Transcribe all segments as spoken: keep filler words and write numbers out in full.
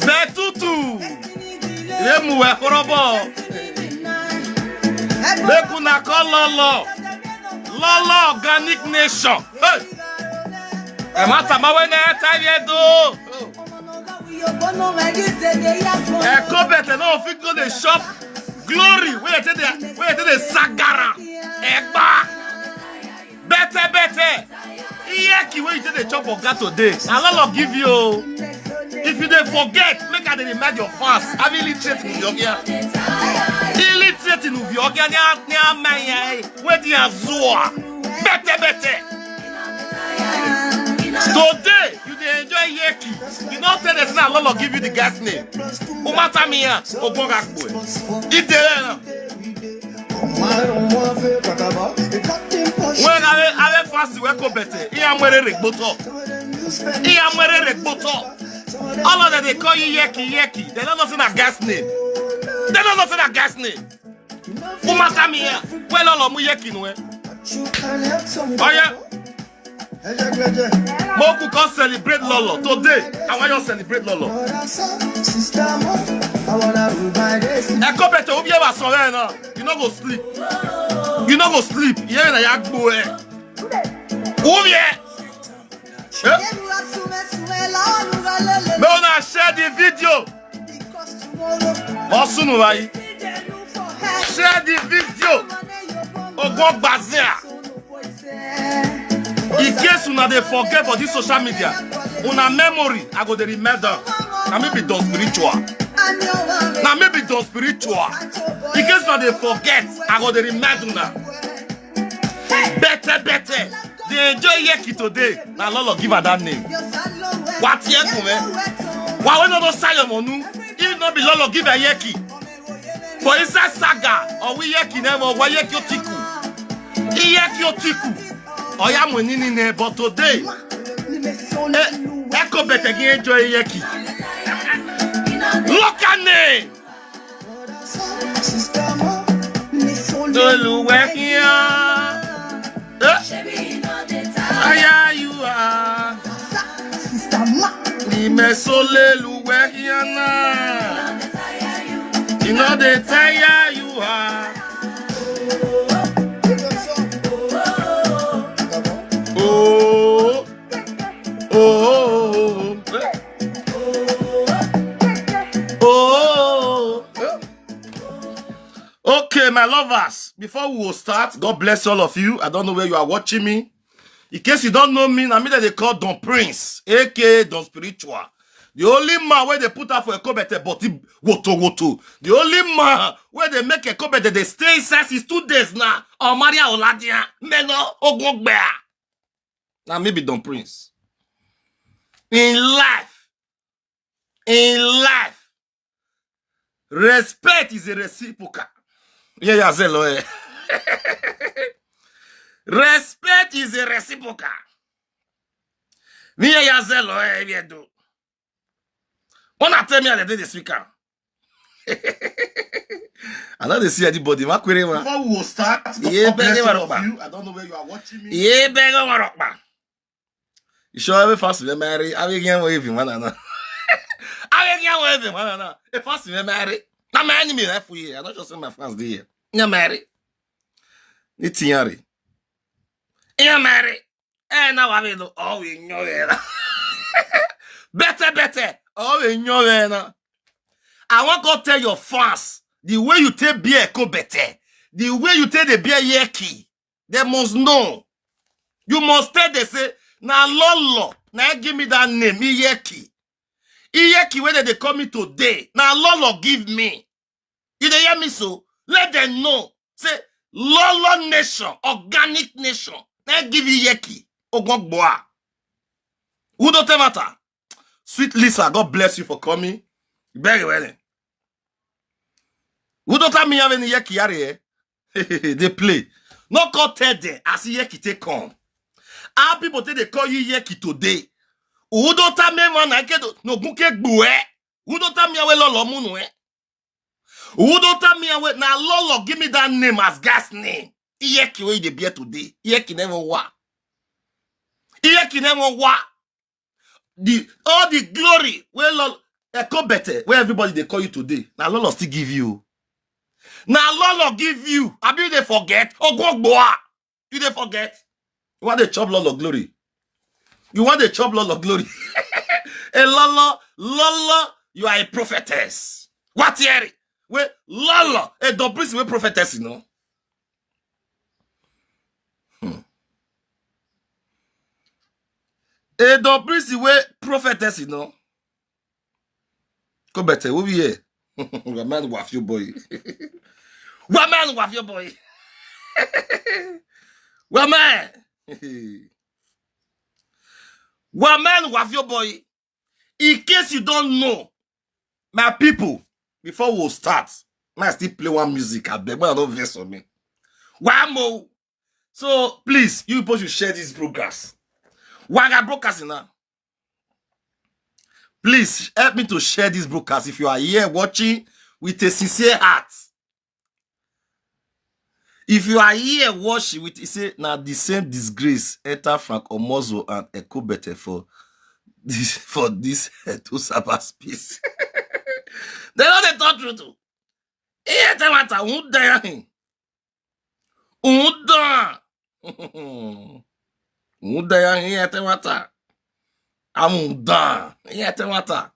Betutu. Remu we korobo. Make una call Lolo. Lolo Organic Nation. Hey. E mata ma we na time ye do. Eko bete no fit go dey shop glory. We take the we take the sagara. Egba. Bete bete. Iyeki wey you take dey chop oga today. Na Lolo give you. If you dey forget, make I dey remind your fans. Abi illiterate in Uviogia. Illiterate in Uviogia. Nya nya maya. Wetin azua. Bete bete. Today you dey enjoy Iyeki. You no tell us na Lolo give you the guy's name. Umata miya. Ogoga kwe. Idere na. When I I fast we go better. Iya mwere regboto. Iya mwere regboto. All of them dey call you Iyeki Iyeki. They don't know say na guy's name. They don't know say na guy's name. Umata miya. Well, Lolo mu Iyeki nu e. Oh yeah. Make we come celebrate Lolo today. I want you to celebrate Lolo. Eko bete obi ewa sore na. You no go sleep. You no go sleep. Yeah, na ya gbo e. Obi e. Eh? Make una share the video. Osunu right. Share the video. Ogo Gbazia. In case una dey forget for this social media, una memory I go dey remember. Na me be Don Spiritual. Na me be Don Spiritual. In case una dey forget, I go dey remind una. Bete bete. Dey enjoy Iyeki today. Na Lolo give her that name. What ye kume? Wa we no do sayo monu. If no be Lolo give her Iyeki. For inside saga, or we Iyeki name, or we Iyeki otiku. Iyeki otiku. Oya mo nini ne, but today. Eh, Eko bete gi enjoy Iyeki. Look at me. Toluwe kia. Eh? Aya you are. Ni me sole luwe kia na. You know the tire you are. Oh. Oh, oh, oh, oh. Oh, oh, oh. Okay, my lovers, before we will start, God bless all of you. I don't know where you are watching me. In case you don't know me, na me that they call Don Prince, A K A Don Spiritual. The only man where they put out for Eko bete body woto woto. The only man where they make Eko bete they stay inside is two days now. Or Maria Oladia, Meno Ogogbea. Na me be Don Prince. In life, in life, respect is a reciprocal. Yeah, yeah, say lo, eh. Respect is a reciprocal. Me, yeah, yeah, say lo, eh, yeah, do. Una tell me how they dey speak am. I no dey see anybody. Ma kwere ma. Before we will start, yeah, God bless all of you. I don't know where you are watching me. Yeah, beg on rock, man. You sure every fast we marry? I will get more even one another. I ain't get away with it, man. If I see me marry, now my enemy left for here. I'm not just saying my fans there. Yeah, marry. It's Yari. Yeah, marry. Eh, now I mean, oh, we know it. Better, better. Oh, we know it. I want to tell your fans the way you take beer, go better. The way you take the beer, yeki. They must know. You must tell them say, na Lolo, na give me that name, Iyeki. Iyeki, whether they call me today, na Lolo give me. You dey hear me so? Let them know. Say, Lolo Nation, organic nation, na give Iyeki. Ogogboa. Who don't tell matter? Sweet Lisa, God bless you for coming. Very well. Who don't tell me have any Iyeki are? They play. No call tell them as Iyeki take come. How people take they call you Iyeki today? Who don't tell me man I get no gunke gbue? Who don't tell me away Lolo munu eh? Who don't tell me away now Lolo give me that name as gas name? Iyeki wey dey bear today. Iyeki never wa. Iyeki never wa. The all the glory where Lolo Echo better where everybody they call you today. Now Lolo still give you. Now Lolo give you. I be they forget. Ogogboa. You they forget. You want the chop Lolo glory. You want the chop Lolo glory. A Lolo, Lolo, you are a prophetess. What here? Wait, Lolo, a Dobris with prophetess, you know. Hmm. A Dobris with prophetess, you know. Go better, who be here? Waman waf your boy. Waman waf your boy. Waman. Waman waf your boy. In case you don't know, my people, before we start, I still play one music. I beg, man, don't vex on me. One more. So please, you people should share this broadcast. Waga broadcasting now. Please help me to share this broadcast if you are here watching with a sincere heart. If you are here watching with, you say now the same disgrace enter Frank Omozo and Echo Better for this for this to Sabbath space. They don't they talk true too. Here tell matter who dare him. Undan. Undan ya here tell matter. I'm done. Here tell matter.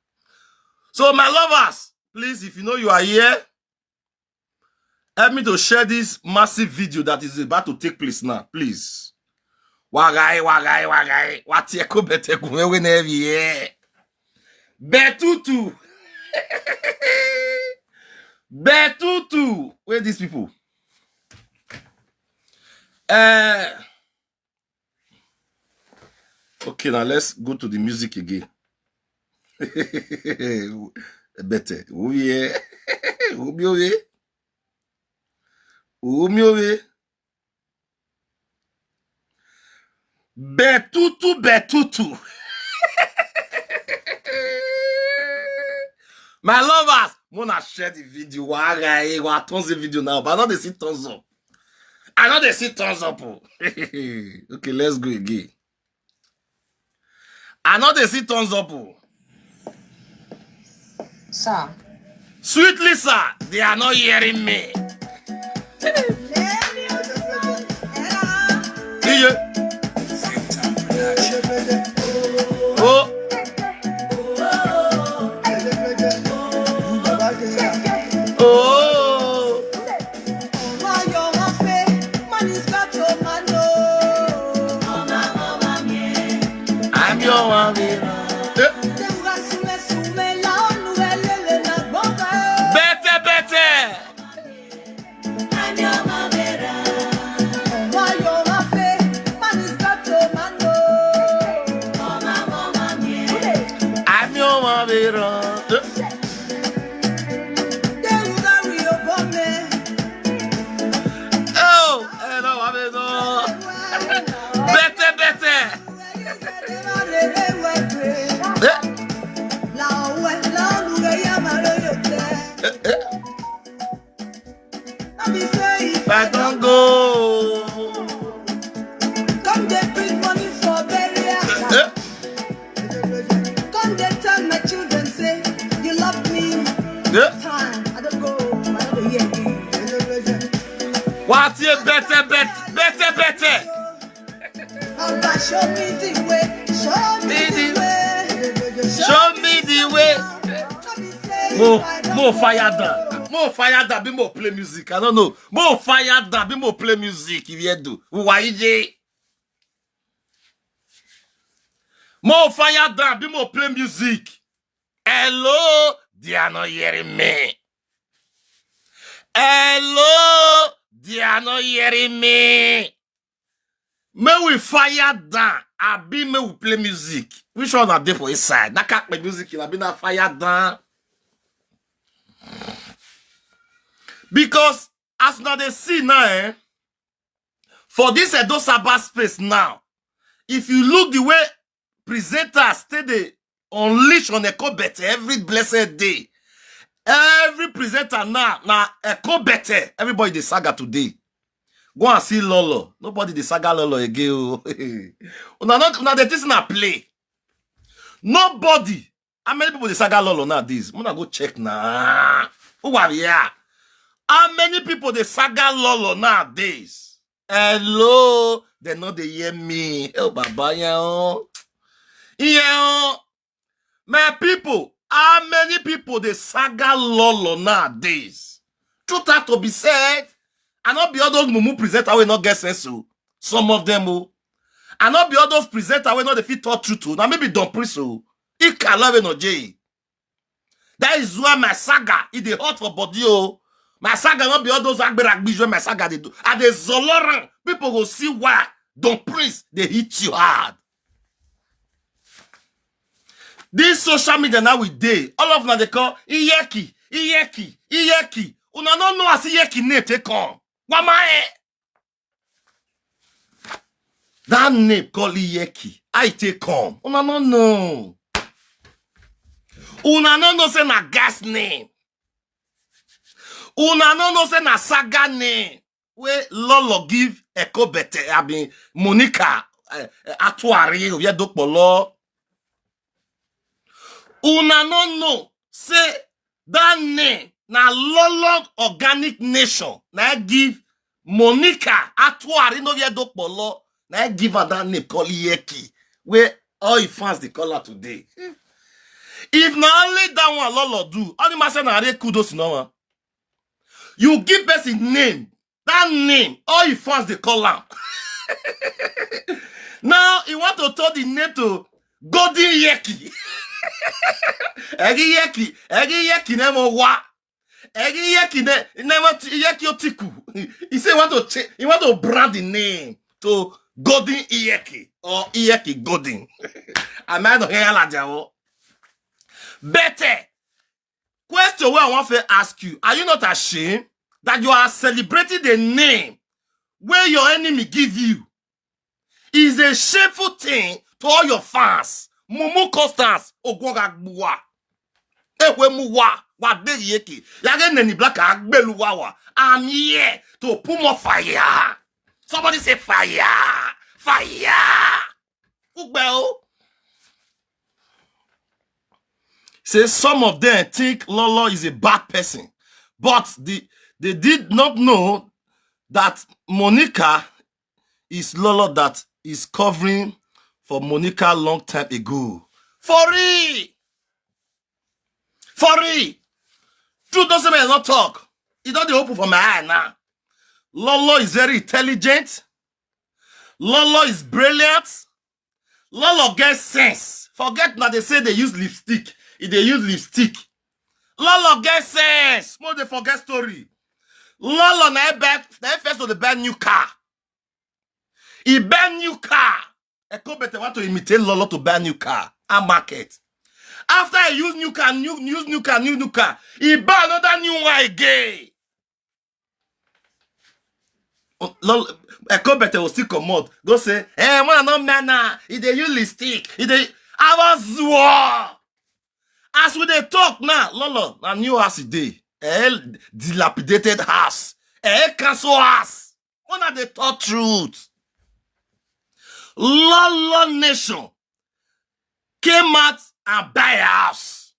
So my lovers, please, if you know you are here, help me to share this massive video that is about to take place now, please. Wagai, wagai, wagai. Wati Echo Better kume we nevi ye. Betutu. Betutu. Where these people? Uh, okay, now let's go to the music again. Better. Ubi, ubi, ubi. Ubi, ubi. Betutu, betutu. My lovers, wanna share the video. Why I want thumbs the video now, but I know they see thumbs up. I know they see thumbs up. Oh. Okay, let's go again. I know they see thumbs up. Oh. Sir. Sweet Lisa, they are not hearing me. Yeah. Oh. Oh. I'm your one. Better, better. I'm your one. Oh, hello, hello. Better, better. Yeah. Time, I don't go, I don't hear. What's your better, bet, better, better? Baba, show me the way. Show me the way. Show me the way. Mo, mo fire down. Mo fire down. Be mo play music. I don't know. Mo fire down. Be mo play music. If you do, why you? Mo fire down. Be mo play music. Hello, they are not hearing me. Hello, they are not hearing me. May we fire down. I be may we play music. Which one are they for inside? That can't play music. I be na fire down. Because as now they see now, eh, for this Edo Sabbath space now, if you look the way presenters stay they unleash on Echo Better every blessed day, every presenter now, now Echo Better, everybody the saga today. Go and see Lolo. Nobody the saga Lolo again. Oh. Una not una the things na play. Nobody. How many people the saga Lolo nowadays? Wanna go check now. Who are here? How many people the saga Lolo nowadays? Hello, they know they hear me. Oh, Baba, yeah, oh. Yeah, oh. My people, how many people they saga Lolo nowadays? Truth have to be said, I not be all those mumu presenter will not get sense. So some of them, oh, I not be all those presenter will not the fit talk truth. Oh. Now maybe don't preach so. It can love no J. That is why my saga is the hot for body. Oh, my saga not be all those agberagbish when my saga they do. And the Zoloran people go see why don't prince they hit you hard. This social media now we day all of now they call Iyeki, Iyeki, Iyeki. Una no know as Iyeki name take come. Why my That name called Iyeki, I take come. Una no know. Una no know say na gas name. Una no know say na saga name. Where Lolo give Echo Better, I mean Monica, uh, Atuari, Oviedokpolo. Una no know say that name na Lolo Organic Nation na give Monica Atuari no Oviedokpolo na give her that name called Iyeki, where all your fans they call her today. If na only that one Lolo do, only master na re kudos no one. You give person name, that name, all your fans they call am. Now he want to turn the name to Golden Yeki. Egi Yeki, Egi Yeki name wa. Egi Yeki ne name Yeki Otiku. He say he want to change, he want to brand the name to Golden Iyeki or Iyeki Golden. I might not hear like that. Better question where I want to ask you: are you not ashamed that you are celebrating the name where your enemy give you? Is a shameful thing to all your fans. Mumu Constance Ogwogagbuwa. Ewe muwa wa begi yeki. Yage neni black agbeluwa wa. I'm here to put more fire. Somebody say fire. Fire. Ugbel. Say some of them think Lolo is a bad person, but the, they did not know that Monica is Lolo that is covering for Monica long time ago. For real. For real. Truth doesn't mean not talk. It don't open for my eye now. Lolo is very intelligent. Lolo is brilliant. Lolo get sense. Forget now they say they use lipstick. If they use lipstick. Lolo get sense. More they forget story. Lolo na e back, na e first of the bad new car. He buy new car. Echo Better want to imitate Lolo to buy new car and market. After I use new car, new use new car, new new car, he buy another new one again. Lolo, Echo Better will still come out. Go say, hey, man, no man, nah. He dey use lipstick. He dey. I was war. As we dey talk now, Lolo, na new house e dey. Eh, dilapidated house. Eh, castle house. Una dey talk truth. Lolo Nation came out and buy a house.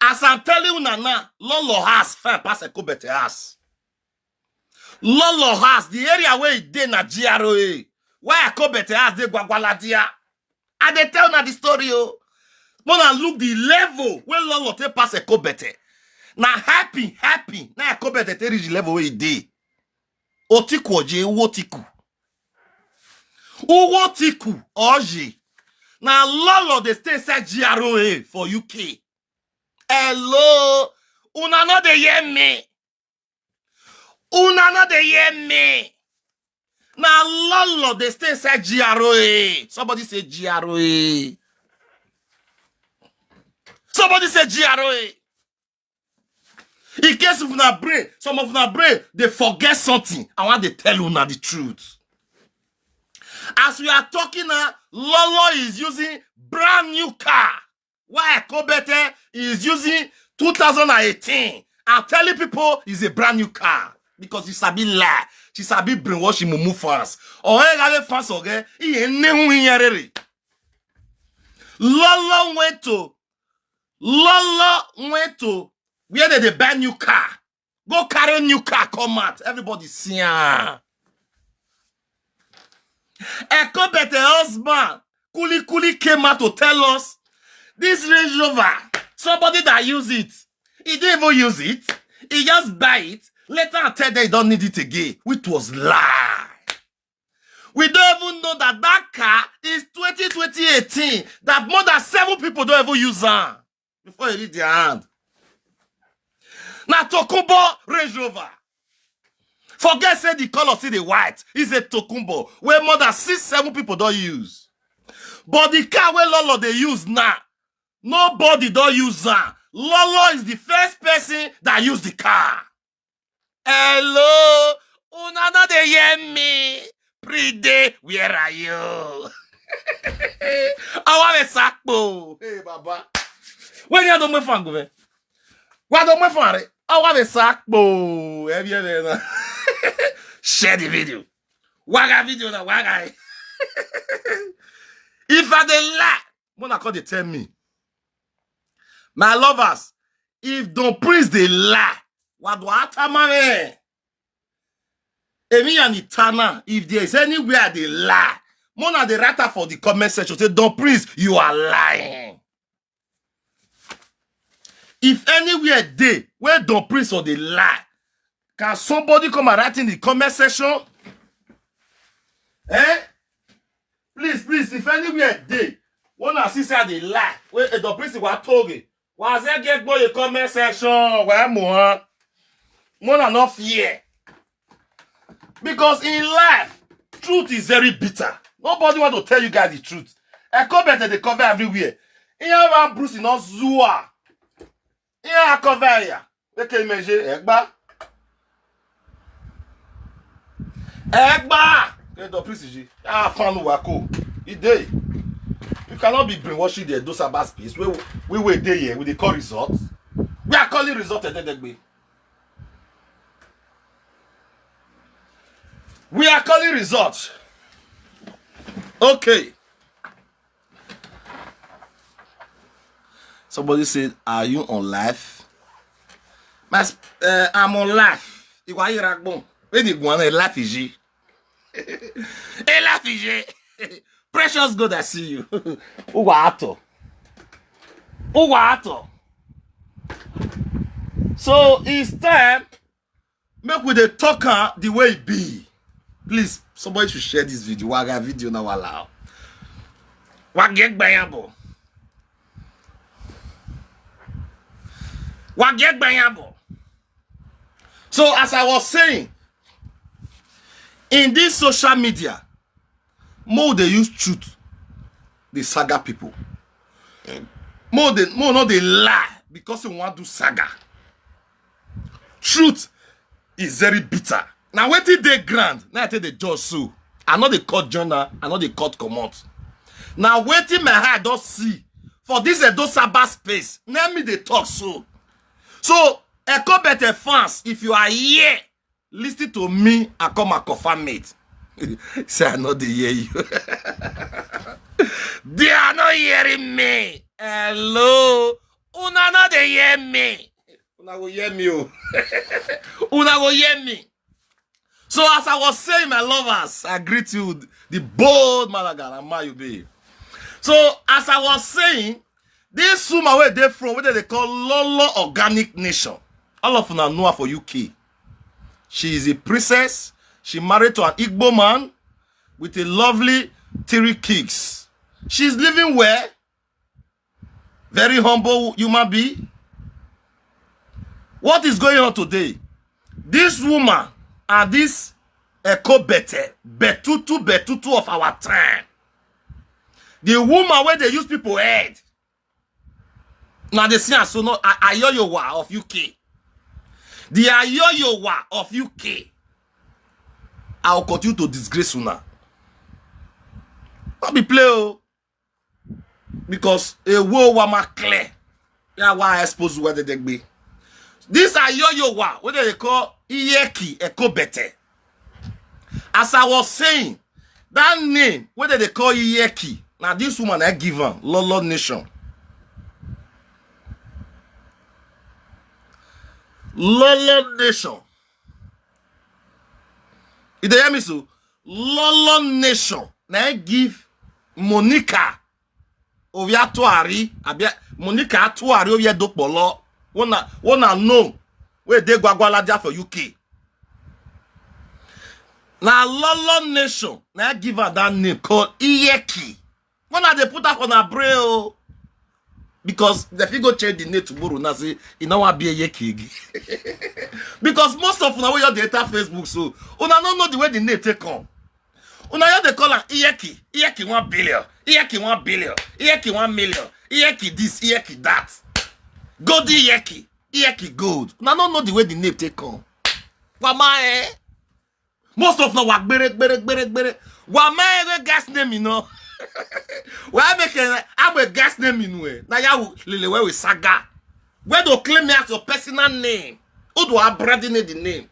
As I'm telling you now, Lolo house fine pass Ekobete house. Lolo house, the area where e dey na G R O A. Why Ekobete house dey Gwagwaladia? I dey tell na the story o. Una look the level wey Lolo take pass Ekobete. Na happy, happy. Na Ekobete take reach the level where e dey. Otiku oje, Uwotiku. Uwotiku oje. Na Lolo dey stay inside G R O A for U K. Hello. Una no dey hear me. Una no dey hear me. Na Lolo dey stay inside G R O A. Somebody say G R O A. Somebody say G R O A. In case of una brain, some of una brain, they forget something. I want to tell una the truth. As we are talking now, Lolo is using brand new car. Why Ekobete is using two thousand eighteen? I'm telling people it's a brand new car because she sabi lie. She sabi brainwash mumu fans. Or any fans, okay? He ain't never in Lolo went to Lolo went to where they, they buy new car. Go carry new car, come out. Everybody see am. Ekobete husband, Kuli Kuli, came out to tell us this Range Rover, somebody that use it, he didn't even use it. He just buy it. Later I tell them he don't need it again, which was lie. We don't even know that that car is twenty twenty eighteen, that more than seven people don't even use am before you reach their hand. Now Tokumbo Range Rover. Forget say the color see the white. Is a Tokumbo where more than six, seven people don't use. But the car where Lolo they use now, nobody don't use am. Lolo is the first person that use the car. Hello, una no dey hear me? Pride, where are you? Awa me sakpo. Hey, Baba. When you don't move fan, go. Wa don't move fan. Awa me sakpo. Every other. Share the video. Waga video na waga. If I dey lie, Mona come dey tell me. My lovers, if Don Prince dey lie, what do I tell my man? Emi and Itana, if there is anywhere they lie, Mona dey write am for the comment section. Say, Don Prince, you are lying. If anywhere dey where Don Prince or dey lie, can somebody come and write in the comment section? Eh? Please, please, if anywhere dey, wanna see say I dey lie. Wait, eh, Don Prince wa toge. Wa ze get boy comment section. Where mo, huh? Mona no fear. Because in life, truth is very bitter. Nobody want to tell you guys the truth. I come better they cover everywhere. In our Bruce, not Zua. In our cover here. Eke meje, Egba. Egba. Ke Don Prince ji. Ah, fan wako. Ide. You cannot be brainwashing the Edo Sabbath space. We, we were there here. We dey call result. We are calling result, Ededegbe. We are calling result. Okay. Somebody said, "Are you on live?" My, uh, I'm on live. Iwa Iragbon. When you go on a live, Fiji. A live, Fiji. Precious God, I see you. Uwa ato. Uwa ato. So it's time make we dey talk am the way e be. Please, somebody should share this video. Waga video now allow. Wage gbayabo. Wage gbayabo. So as I was saying, in this social media, mo dey use truth, the saga people. Mo dey, mo no dey lie because we want to saga. Truth is very bitter. Now wetin dey ground, now I take the judge so. I know the court journal, I know the court comot. Now wetin my eye don see for this Edo Sabbath space, let me dey talk so. So, Echo Better fans, if you are here, listen to me, I come and confirm it. Say I no dey hear you. They are not hearing me. Hello. Una no dey hear me. Una go hear me o. Una go hear me. So as I was saying, my lovers, I greet you, the bold Malaga and Mayube. So as I was saying, this woman wey dey from, wey dem dey call Lolo Organic Nation. All of una know her for U K. She is a princess. She married to an Igbo man with a lovely three kids. She's living well. Very humble human being. What is going on today? This woman and this Eko Bete, Betutu, Betutu of our time. The woman wey dey use people head. Now they see us so no A-, Ayoyowa of U K. The Ayoyowa of U K. I will continue to disgrace una. No be play o. Because a wo wa ma clear. Yeah, why I expose where they be. This Ayoyowa, what they call Iyeki Eko Bete. As I was saying, that name, what they call Iyeki, now this woman I give her, Lolo Nation. Lolo Nation. You dey hear me so? Lolo Nation. Now I give Monica Oviatuari, Abia, Monica Atuari Oviedopolo. Wanna, wanna know where they gwagwala there for U K. Now Lolo Nation. Now I give her that name called Iyeki. When I dey put up on her brain, oh, because they fit go change the name tomorrow now say e no wan be Iyeki again. Because most of una wey just dey enter Facebook, so una no know the way the name take come. Una just dey call am Iyeki, Iyeki one billion, Iyeki one billion, Iyeki one million, Iyeki this, Iyeki that. Golden Iyeki, Iyeki gold. Una no know the way the name take come. Wama eh. Most of now wa gbere gbere gbere gbere. Wa ma ewe gas name, you know. Wa make a, I'm a gas name in way. Now ya lele we saga. Where do claim me as your personal name? Who do I branding the name?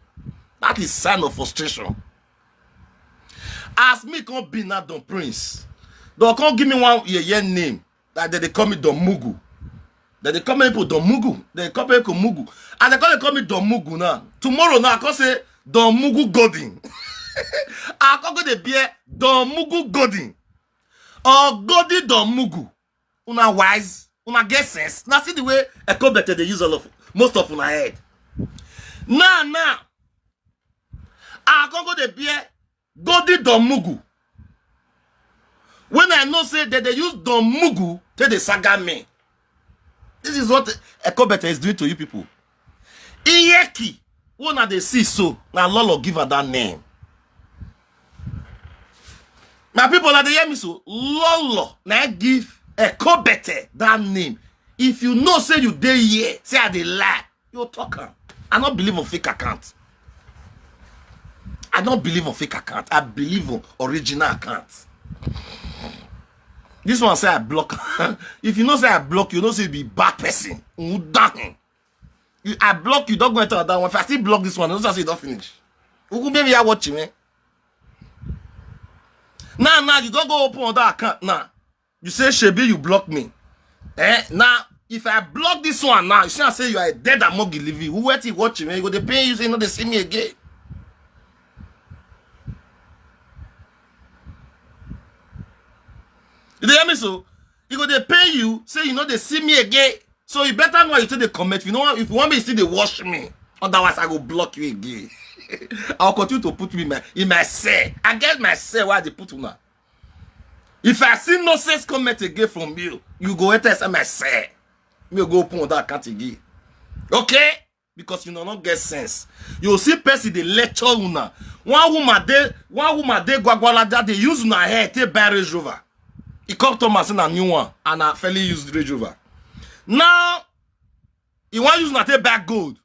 That is sign of frustration. As me come be now Don Prince. Don come give me one yeah, yeah name. That they, they call me Don Mugu. Then they call me people Don Mugu. They call me people Mugu. And they call, they call me Don Mugu now. Tomorrow now, I can say Don Mugu Godin. I can go the beer Don Mugu Godin. Or Godin Don Mugu. Una wise. Una get sense. Now see the way Echo Better they use all of most of una head. Now, now. I can go the beer Golden Don Mugu. When I know say that they use Don Mugu to the saga me. This is what Echo Better is doing to you people. Iyeki, when are they see so? Now Lolo give her that name. My people, are they hear me so? Lolo, now give Echo Better that name. If you know say you dey here, say I dey lie. You talk am. I don't believe on fake account. I don't believe on fake account. I believe on original account. This one say I block. If you know say I block, you know say you be bad person. Udahin. You, I block you, don't go enter that one. If I still block this one, don't say you don't finish. Who maybe I watch you, man. Now, now you don't go open on that account now. You say, Shebi, you block me. Eh? Now, if I block this one now, you see, I say you are a dead among the living. Who wait you watching? You go to pay you, say, no, they see me again. You dey hear me so? You go, they pay you, say, you know, they see me again. So you better know you take the comment. If you know, if you want me to see, they watch me. Otherwise, I go block you again. I'll continue to put me in my, in my cell. I get my cell where they put una. If I see no sense comment again from you, you go enter inside my cell. Me go open that account again. Okay? Because you no, no get sense. You see person they lecture una. One woman they, one woman they gwagwala that they use una hair take buy Range Rover. He come to me and say na new one and I fairly used Range Rover. Now, he want use una take buy gold.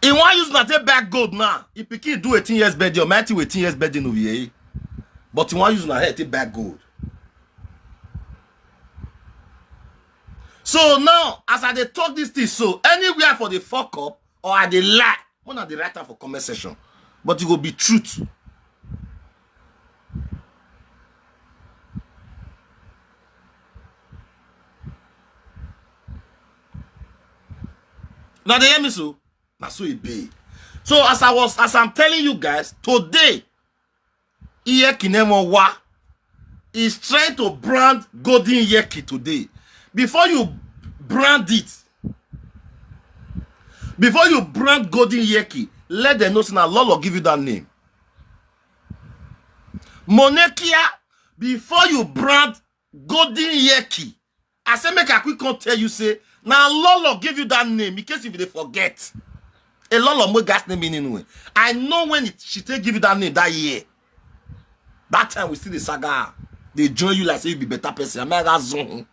He want use una take buy gold now. He pikin do eighteen years birthday, or mighty eighteen years birthday no V A. But he want use una hair take buy gold. So now, as I dey talk this thing, so anywhere for the fuck up, or I dey lie, one of the writer for comment section. But it go be truth. Now they hear me so. Now so it be. So as I was, as I'm telling you guys, today, Iyekinemowa is trying to brand Golden Yeki today. Before you brand it, before you brand Golden Yeki, let them know say na Lolo give you that name. Monekia, before you brand Golden Yeki, I say make I quick come tell you say na Lolo give you that name in case if you dey forget. A Lolo mo gas name in anyway. I know when it, she take give you that name that year. That time we see the saga. They join you like say you be better person. America zone.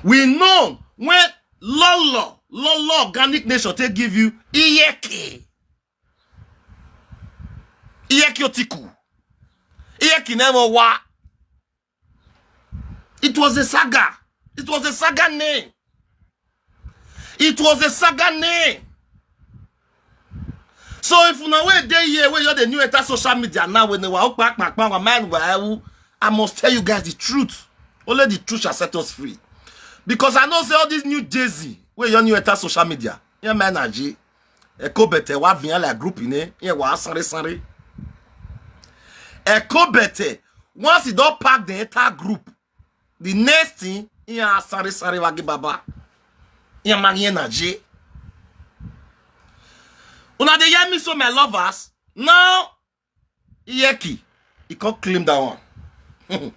We know when Lolo, Lolo Organic Nation take give you Iyeki. Iyeki Otiku. Iyeki Nemowa. It was a saga. It was a saga name. It was a saga name. So if una wey dey here, wey you dey new enter social media now, when they were okpa kpakpa, wa man wa ewu, I must tell you guys the truth. Only the truth shall set us free. Because I know say all these new Jay-Z, wey you new enter social media, yeah, man, Naji, Eko Bete, wa vian like group in it, yeah, wa sorry, sorry. Eko Bete, once he don't pack the entire group, the next thing, yeah, sorry, sorry, wa give baba. Yeah, man, yeah, Naji. Una dey hear me so, my lovers? Now, Iyeki, he can't claim that one.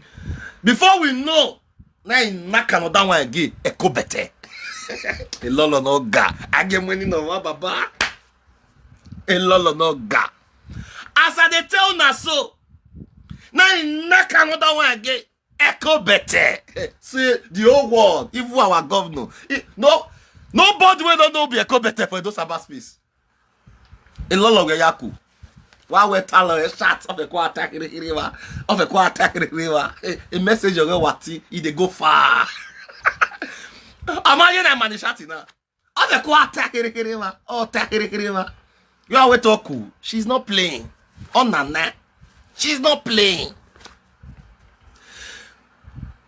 Before we know, now he knock another one again. Eko Bete. A Lolo no ga. I get money no one, baba. A Lolo no ga. As I dey tell una so, now he knock another one again. Eko Bete. See, the whole world, even our governor. Eh, no, nobody wey no know be Eko Bete for Edo cyberspace. A Lolo we yaku. Wa we talo e chat of the quarter hiriwa. Of the quarter hiriwa. A message of wati, e dey go far. Am I in a money chat now? Of the quarter hiriwa. Oh, tahiriwa. You are with Oku. She's not playing. Oh, nana. She's not playing.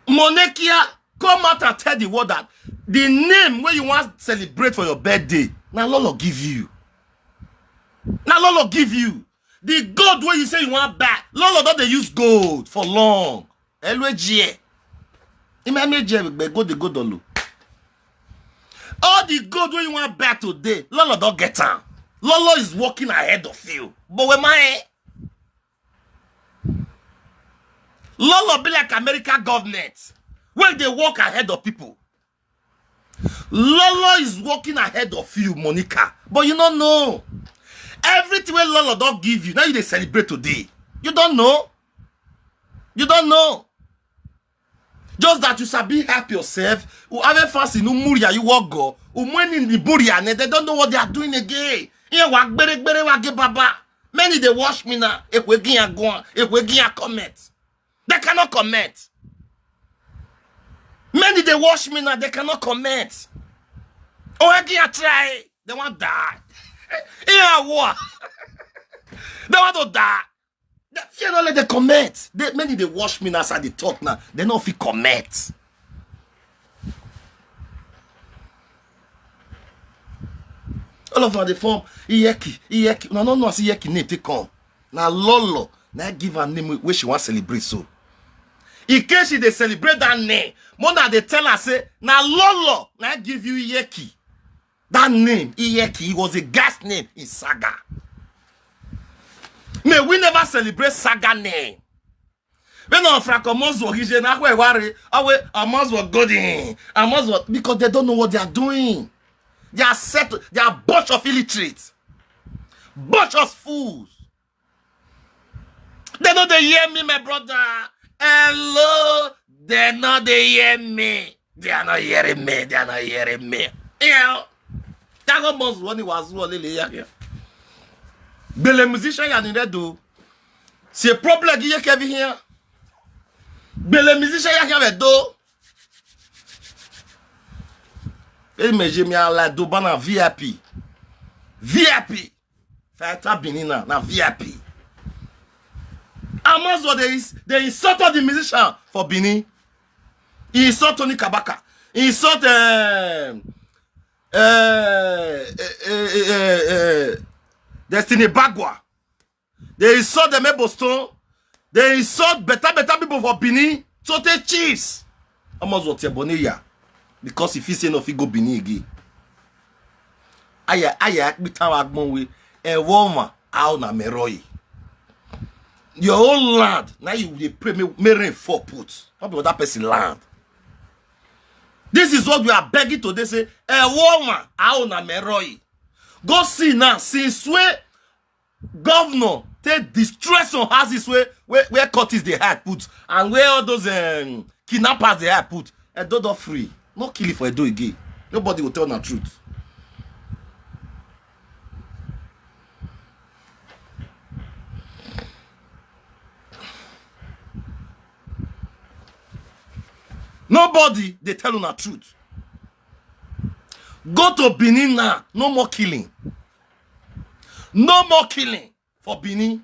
Monekia, come out and tell the world that the name wey you want celebrate for your birthday, na Lolo give you. Na Lolo give you. The gold wey you say you want buy, Lolo don dey use gold for long. Elwegie. Imamejie, go dey go dolo. All the gold wey you want buy today, Lolo don get am. Lolo is working ahead of you. But we mind, Lolo be like American government wey dey work ahead of people. Lolo is working ahead of you, Monica, but you no know. Everything wey Lolo don give you, now you dey celebrate today. You don't know. You don't know. Just that you sabi help yourself. Whoever fancy no muria you walk go. Umweni ni buria ne, they don't know what they are doing again. Here wa gbere gbere wa ge baba. Many dey watch me now. Ekwe gi ya go on. Ekwe gi ya comment. They cannot comment. Many dey watch me now. They cannot comment. Oh, I can't try. They want die. Yeah, what? They want to die. They fear not let them comment. They, many dey watch me now as I dey talk now. They no fit comment. All of them dey form Iyeki, Iyeki. No, no, no, see Iyeki name take come. Na Lolo, na give her name wey she wan celebrate so. In case she dey celebrate that name, Mona dey tell her say, na Lolo, na give you Iyeki. That name, Iyeki, it was a gas name in saga. May we never celebrate saga name. When on Franco Mozo, he say, na where worry, awe, Amozo Godin, Amozo, because they don't know what they are doing. They are set, they are bunch of illiterates, bunch of fools. They no dey hear me, my brother. Hello, they no dey hear me. They are not hearing me. They are not hearing me. You know, that one must one was one lily here. Bele musician ya ni do. C'est problème qui est Kevin here. Bele musician ya Kevin do. Et mais j'ai mis à la Dobana V I P. V I P. Fighter Benin na, na V I P. Amazon, they, ins- they insult all the musician for Benin. He insult Tony Kabaka. He insult um, uh, uh, uh, uh, uh, Destiny Bagwa. They insult them Boston. They insult better better people for Benin. So they chiefs. Almost what your Boneya. Because if you say no, if you go Benin again. Aya aya akpita agbon we. A woman, how na meroi. Your own land. Now you dey pray, may, may rain fall put. Not be other person land. This is what we are begging today. Say, a woman, how na meroi. Go see now, since where governor take destroy some houses where, where, where cultists dey hide put, and where all those, um, kidnappers dey hide put. Edo don free. No kill it for Edo again. Nobody will tell the truth. Nobody dey tell una truth. Go to Benin now. No more killing. No more killing for Benin.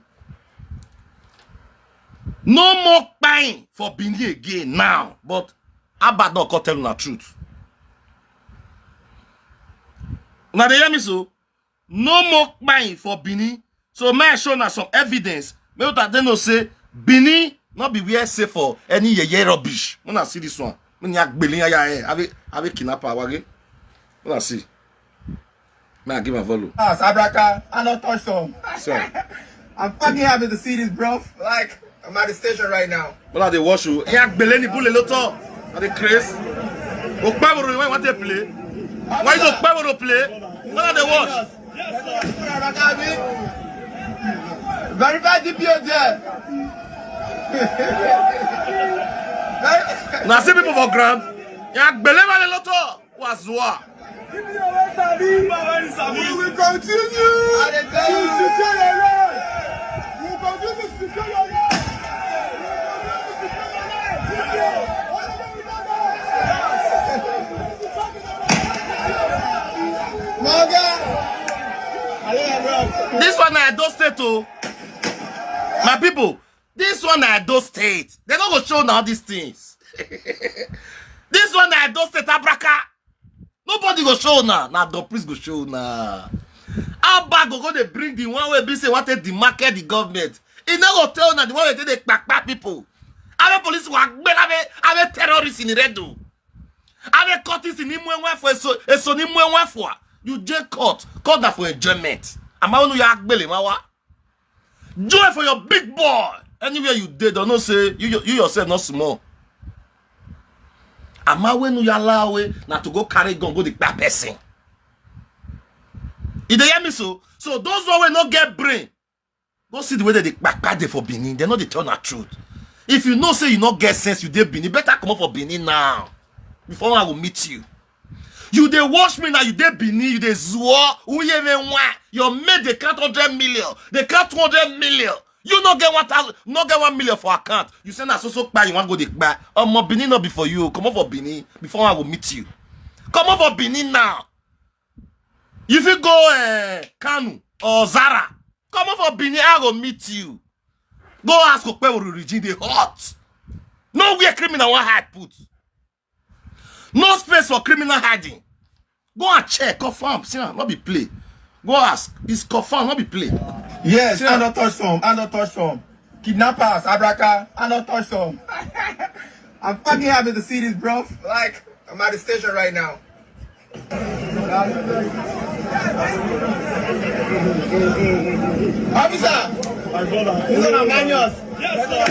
No more kpain for Benin again now. But Abad no come tell una truth. Now they hear me so. No more kpain for Benin. So may I show now some evidence. May you tell know say Benin not be where safe for any yeye rubbish. When I see this one, when you gbele ya ya eh, have a have a kidnapper wage. When I see, may I give a follow. Ah, Sabraka, I don't touch some. So I'm fucking happy to see this, bro. Like, I'm at the station right now. When I dey watch you, yeah, gbele ni bule loto. I dey craze. Okpeboro, why want to play? Why is Okpeboro play? When I dey watch? Verify D P O there. Now see people for ground. Yeah, gbele wale loto. Wazua. We will continue to secure your land. We will continue to secure your land. This one na Edo State o. My people, this one na Edo State. They no go show now these things. This one na Edo State, Abraka. Nobody go show now. Now the priest go show now. Abba go go dey bring the one wey be say want to demarket the government. E no go tell now the one wey take dey kpakpa people. Ave police wa gbel, ave ave terrorists in the red do. Ave cut this in imwe for eso eso ni mwe for. You just cut cut that for enjoyment. Ama unu ya gbele mawa. Joy for your big boy. Anywhere you dey, don't know say you you yourself not small. Ama when you allow way na to go carry gun go the kpa person. You dey hear me so? So those one wey no get brain, go see the way that they kpakpa dey for Benin. They no dey tell na truth. If you know say you no get sense, you dey Benin, better comot for Benin now before I will meet you. You dey watch me now, you dey Benin, you dey zuo, uye me nwa. Your mate dey count hundred million, they count two hundred million. You no get one thousand, no get one million for account. You say na so so kpa you wan go dey kpa. Omo, Benin no be for you. Comot for Benin before I will meet you. Comot for Benin now. You fit go, eh, Kanu or Zara. Comot for Benin, I go meet you. Go ask Okpeboro region, they hot. Nowhere criminal wan hide put. No space for criminal hiding. Go and check, confirm. See, no be play. Go ask. It's confirm, no be play. Yes, see, I don't touch some. I don't touch some. Kidnappers, Abraka, I don't touch some. I'm fucking happy to see this, bro. Like, I'm at the station right now. Officer, my brother, you know the manuals. Yes, sir.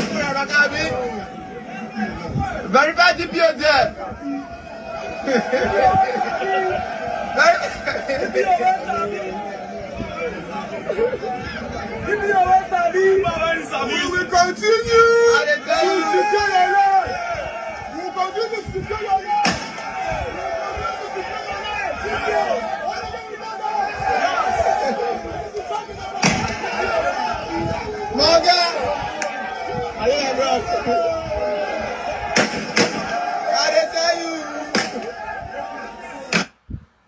Verify D P O there. Verify. We will continue to secure your land. We will continue to secure your land. Moga. I dey tell you.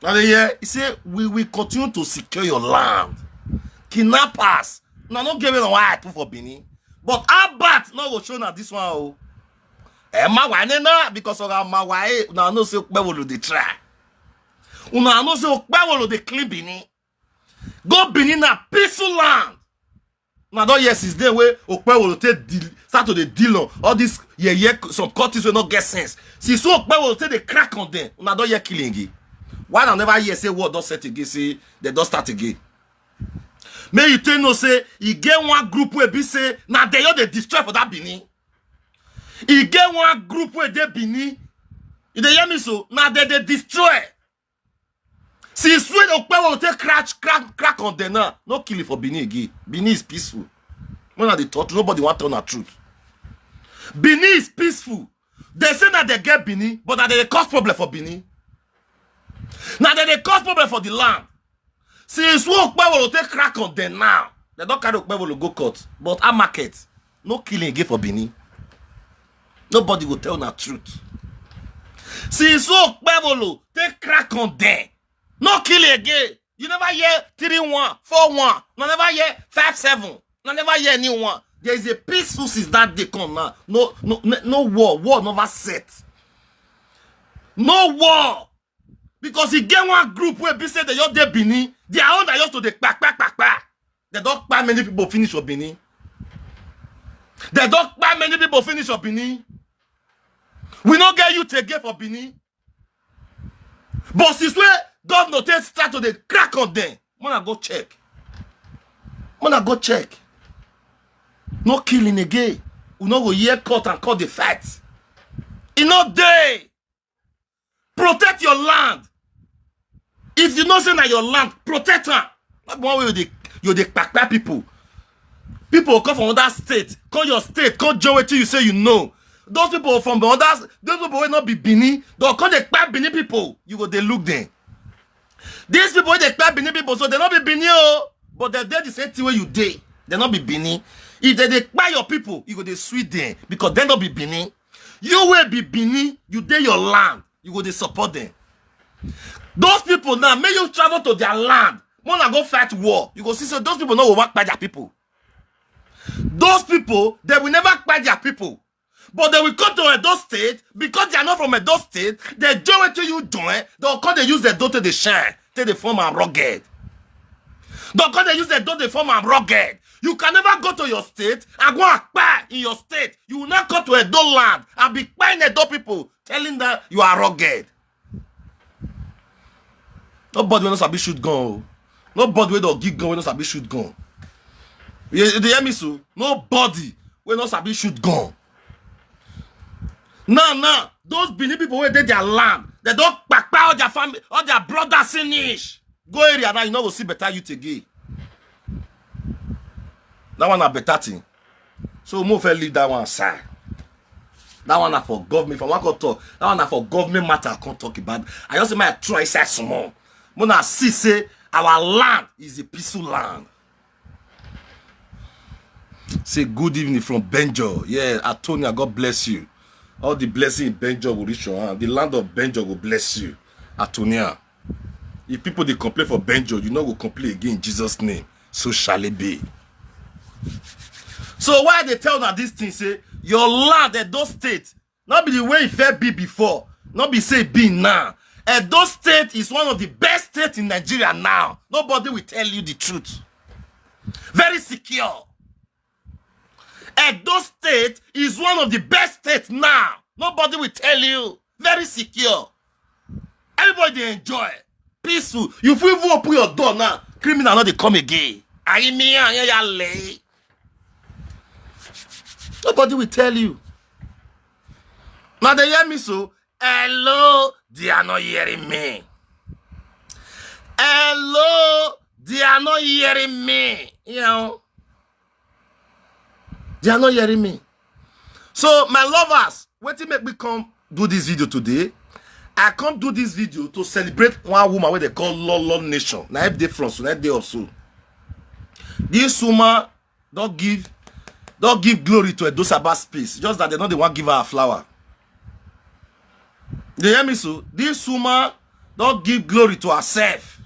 Now they hear, he say, we will continue to secure your land. Kidnappers. Now no give it a why I put for Benin. But Albert no go show now this one. Oh. Emma why na because of my why now no say Okpeboro dey try. Una know say Okpewolo dey clean Benin. Go Benin na peaceful land. Una don hear since day wey Okpewolo take deal, start to dey deal on all this yeye, some cultists wey no get sense. Since wey Okpewolo take dey crack on them, una don hear killing again. Why una never hear say war don set again, say dem don start again? Make you take know say e get one group wey be say na dem just dey destroy for that Benin. E get one group wey dey Benin. You dey hear me so? Na dem dey destroy. Since wey Okpewolo take crack, crack, crack on them now, no killing for Benin again. Benin is peaceful. When I dey talk, nobody wan tell una truth. Benin is peaceful. Dem say na dem get Benin, but na dem dey cause problem for Benin. Na dem dey cause problem for the land. Since wey Okpewolo take crack on them now, dem don carry Okpewolo go court. But a market, no killing again for Benin. Nobody go tell una truth. Since wey Okpewolo take crack on them, no killing again. You never hear three one, four one. No never hear five seven. No never hear anyone. There is a peaceful since that day come now. No, no, no, no war. War never set. No war. Because e get one group wey be say dem just dey Benin. Their own na just to dey kpa, kpa, kpa, kpa. Dem don kpa many people finish for Benin. Dem don kpa many people finish for Benin. We no get youth again for Benin. But since wey governor take start to dey crack on them, make una go check. Make una go check. No killing again. We no go hear court and court dey fight. E no dey. Protect your land. If you know say na your land, protect am. No be one way you dey, you dey kpakpa people. People come from other state, come your state, come join wetin you say you know. Those people from the other, those people wey no be Benin, dem come dey kpa Benin people. You go dey look them. These people wey dey kpa Benin people, so dem no be Benin o, but dem dey the same thing wey you dey. Dem no be Benin. If dem dey kpa your people, you go dey sweet them because dem no be Benin. You wey be Benin, you dey your land, you go dey support them. Those people now, make you travel to their land, make una go fight war. You go see say those people no go wan kpa their people. Those people, dem will never kpa their people. But dem will come to Edo State, because dem are not from Edo State, dem join wetin you join, dem go come dey use Edo take dey shine, take dey form am rugged. Dem go come dey use Edo dey form am rugged. You can never go to your state and go and kpa in your state. You will not come to Edo land and be kpaing Edo people, telling them you are rugged. Nobody wey no sabi shoot gun o. Nobody wey don give gun wey no sabi shoot gun. You, you dey hear me so? Nobody wey no sabi shoot gun. Now, now, those Benin people wey dey their land, dem don kpakpa all their family, all their brothers finish. Go area now, you no go see better youth again. That one na better thing. So make we first leave that one aside. That one na for government. If I wan come talk, that one na for government matter I come talk about. I just say make I try inside small. Make una see say our land is a peaceful land. Say good evening from Benjo. Yeah, Atonia, God bless you. All the blessing in Benjo will reach your hand. The land of Benjo will bless you. Atonia. If people dey complain for Benjo, you no go complain again in Jesus' name. So shall it be. So why I dey tell una this thing, say your land, Edo State, no be the way e first be before, no be say e be now. Edo State is one of the best states in Nigeria now. Nobody will tell you the truth. Very secure. Edo State is one of the best states now. Nobody will tell you. Very secure. Everybody dey enjoy. Peaceful. You fit even open your door now, criminal no dey come again. Ayi mi an ya le. Nobody will tell you. Now they hear me so. Hello, they are not hearing me. Hello, they are not hearing me. You know, they are not hearing me. So, my lovers, wetin make me come do this video today? I come do this video to celebrate one woman wey dem call Lolo Nation. Na im dey front, so na im dey up so. This woman don give, don give glory to Edo Sabbath space. Just that dem no dey wan give her flower. You hear me so? This woman don give glory to herself.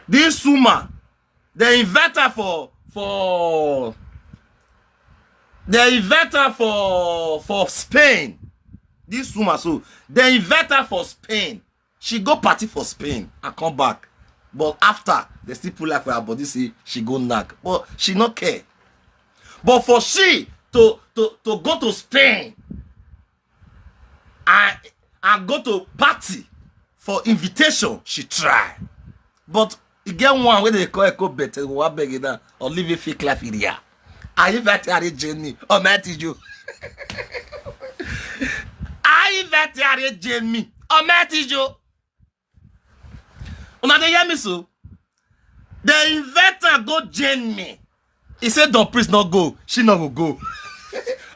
This woman, dem invite her for, for, dem invite her for, for Spain. This woman so, dem invite her for Spain. She go party for Spain and come back. But after, they still put life for her body, say she go knack. But she no care. But for she to to to go to Spain and and go to party for invitation, she try. But e get one wey dey call Eko Bete, wa beg na or live a fake life in here. Are you that are Jenny? Or met you? Are you that are Jenny? Or met you? Una dey hear me so? They invite her go join me. He said, "Don Priest not go. She not go go."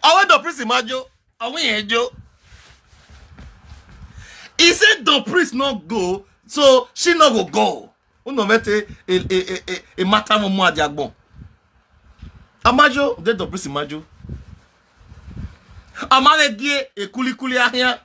Awe Don Priest imajo. Awe enjo. He said, "Don Priest not go. So she not go go." Uno mete a, a, a, a, a matter mo mo adiagbon. Amajo, they Don Priest imajo. Amane die a kuli kuli ahia.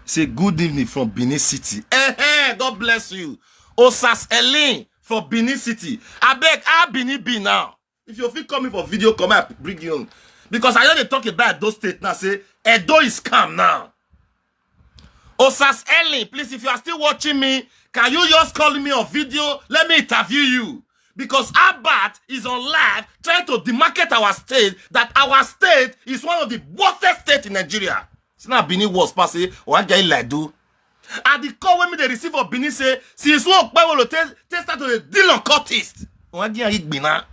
Say, "Good evening from Benin City." Eh, eh, God bless you. Osas Elin from Benin City. I beg, how Benin be now? If you feel coming for video, come up, bring you on. Because I know they talk about those states now. Say, Edo is calm now. Osas Elin, please, if you are still watching me, can you just call me on video? Let me interview you. Because Albert is on live trying to demarcate our state, that our state is one of the worst states in Nigeria. It's not Benin worse, pass it, or I get like do. And the call when me they receive for Benin say, since one Okpebholo test start to dey deal on cultist. Or I get like gbina.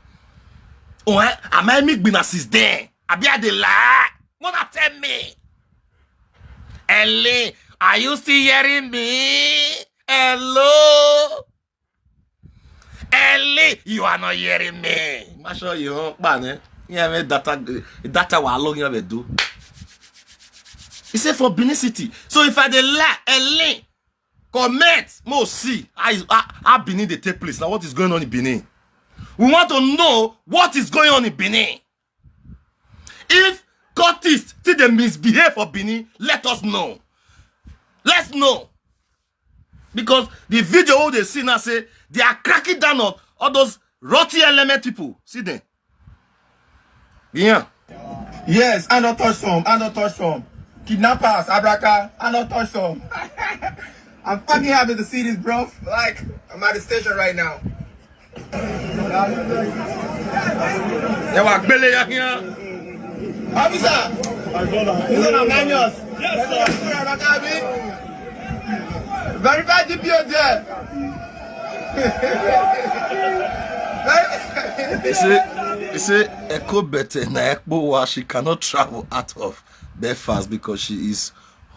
Or I, am I me gbina since then? I be at the lie. Wanna tell me? Ellie, are you still hearing me? Hello? Ellie, you are not hearing me. Make sure you don't ban it. Yeah, man, data, data will allow you to do. He said for Benin City. So if I dey lie, Ellie, comment, mo see how, how, how Benin dey take place. Now what is going on in Benin? We want to know what is going on in Benin. If cultists still dey misbehave for Benin, let us know. Let's know. Because the video wey they see now say they are cracking down on all those rotten element people. See them. Yeah. Yes, I don't touch some. I don't touch some. Kidnappers, Abraka, I don't touch some. I'm fucking happy to see this, bro. Like, I'm at the station right now. They were Bele here. Officer, you know I'm Manios. Yes, sir. Verify D P O there. He say, he say, Eko Bete na Ekpo wa, she cannot travel out of Belfast because she is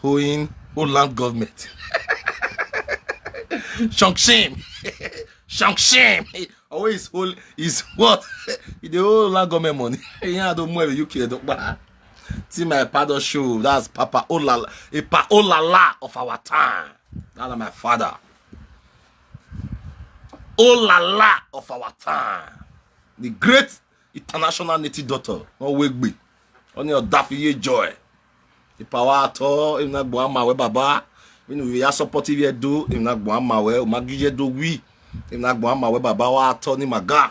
owing Holland government. Shong shame. Shong shame. Always hold is what? He dey owe Holland government money. He had to move U K. See my father show. That's Papa Olala. A Pa Olala of our time. That's my father. Olala of our time. The great international native doctor. No wegbe. Only a daffy joy. Ipa wa atọ, ina gbo ama we baba. Minu we ya support we do, ina gbo ama we, o magi ye do we. Ina gbo ama we baba wa atọ ni maga.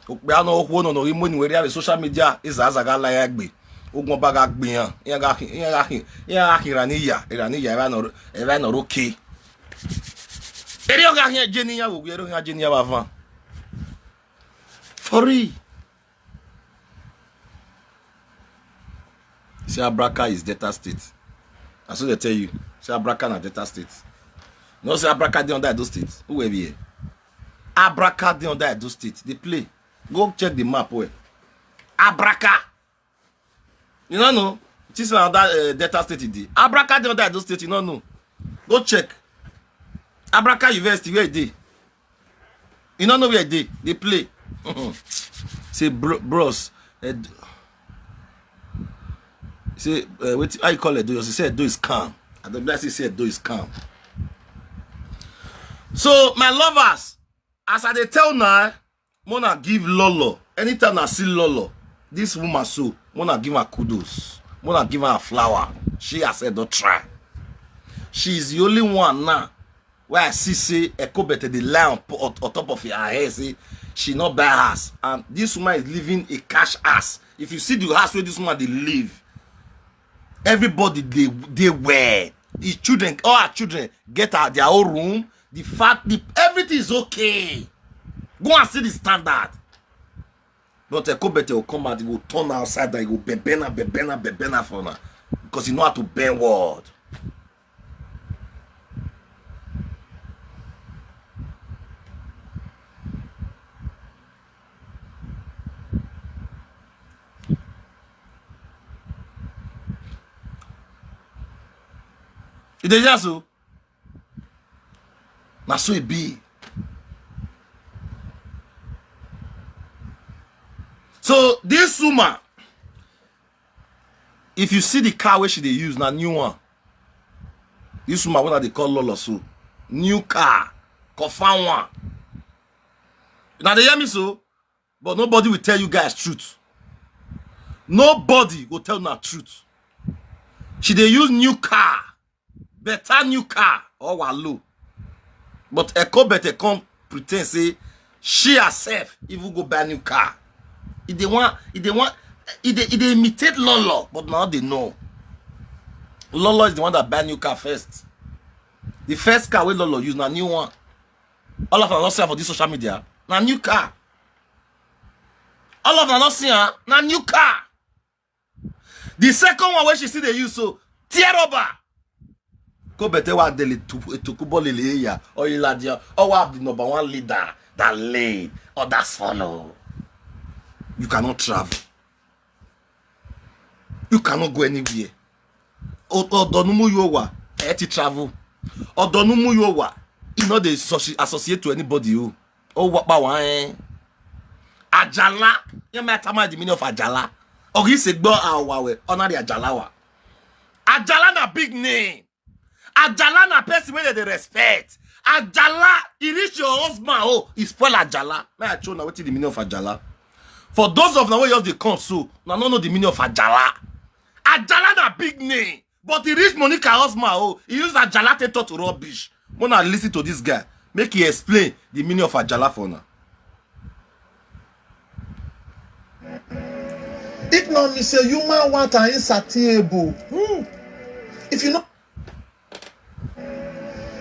Okpe ano okwo no no imo ni we ria social media, iza aza ga la ya gbe. Ogun ọba ga gbe yan. Iya ga hin, iya ga hin, iya ga hin ra ni ya, ra ni ya, era no, era no roke. Eri o ga hin je ni ya wo, eri o ga je ni ya ba van. For real. Say Abraka is Delta State. That's what they tell you. Say Abraka na Delta State. No, say Abraka dey under Edo State. Who will be here? Abraka dey under Edo State. They play. Go check the map where. Abraka. You don't know. This is another uh, Delta State. Dey. Abraka dey under Edo State. You don't know. Go check. Abraka University, where it dey? You don't know where they they play. Say bro, bros. Uh, say uh, wait, how you call it? Do you say do is calm? I don't bless you say do is calm. So my lovers, as I dey tell now, Mona give Lolo. Anytime I see Lolo, this woman so Mona give her kudos. Mona give her a flower. She has said don't try. She is the only one now where I see say Eko Bete dey lie on, on, on top of her head say she not buy house, and this woman is living a cash house. If you see the house where this woman dey live, everybody dey dey well. His children, all our children, get out their own room. The fact, the everything is okay. Go and see the standard. But Ekobete will come out, he will turn outside, that he will bebena, bebena, bebena for now, because he know how to bend word. E dey hear so? Na so e be. So this woman, if you see the car wey she dey use, na new one. This woman wey I dey call Lolo so, new car, confirm one. Una dey hear me so? But nobody will tell you guys truth. Nobody go tell una truth. She dey use new car, better new car, or wa low. But Ekobete come pretend say she herself even go buy new car. E dey want, e dey want, e dey, e dey imitate Lolo, but now they know. Lolo is the one that buy new car first. The first car wey Lolo use na new one. All of una don see am for this social media. Na new car. All of una don see am. Na new car. The second one wey she still dey use so, tear rubber. Ekobete wa dele tu- etukubo lele ya, or iladia, or wa the number one leader that lead, others follow. You cannot travel. You cannot go anywhere. O- Odonumu Yowa, eti travel. Odonumu Yowa, you know they associ- associate to anybody. Oh, oh, what about one? Ajala. You might tell me the meaning of Ajala. Or he say, go our way, honor the Ajala wa. Ajala na big name. Ajala na person wey dem dey respect. Ajala, e reach your husband, oh, e spoil Ajala. May I show now wetin the meaning of Ajala. For those of now wey just dey come so, na no know the meaning of Ajala. Ajala na big name, but e reach Monica husband, oh, e use Ajala take talk to rubbish. Mona listen to this guy, make he explain the meaning of Ajala for now. If not me say human want are insatiable. Hmm. If you know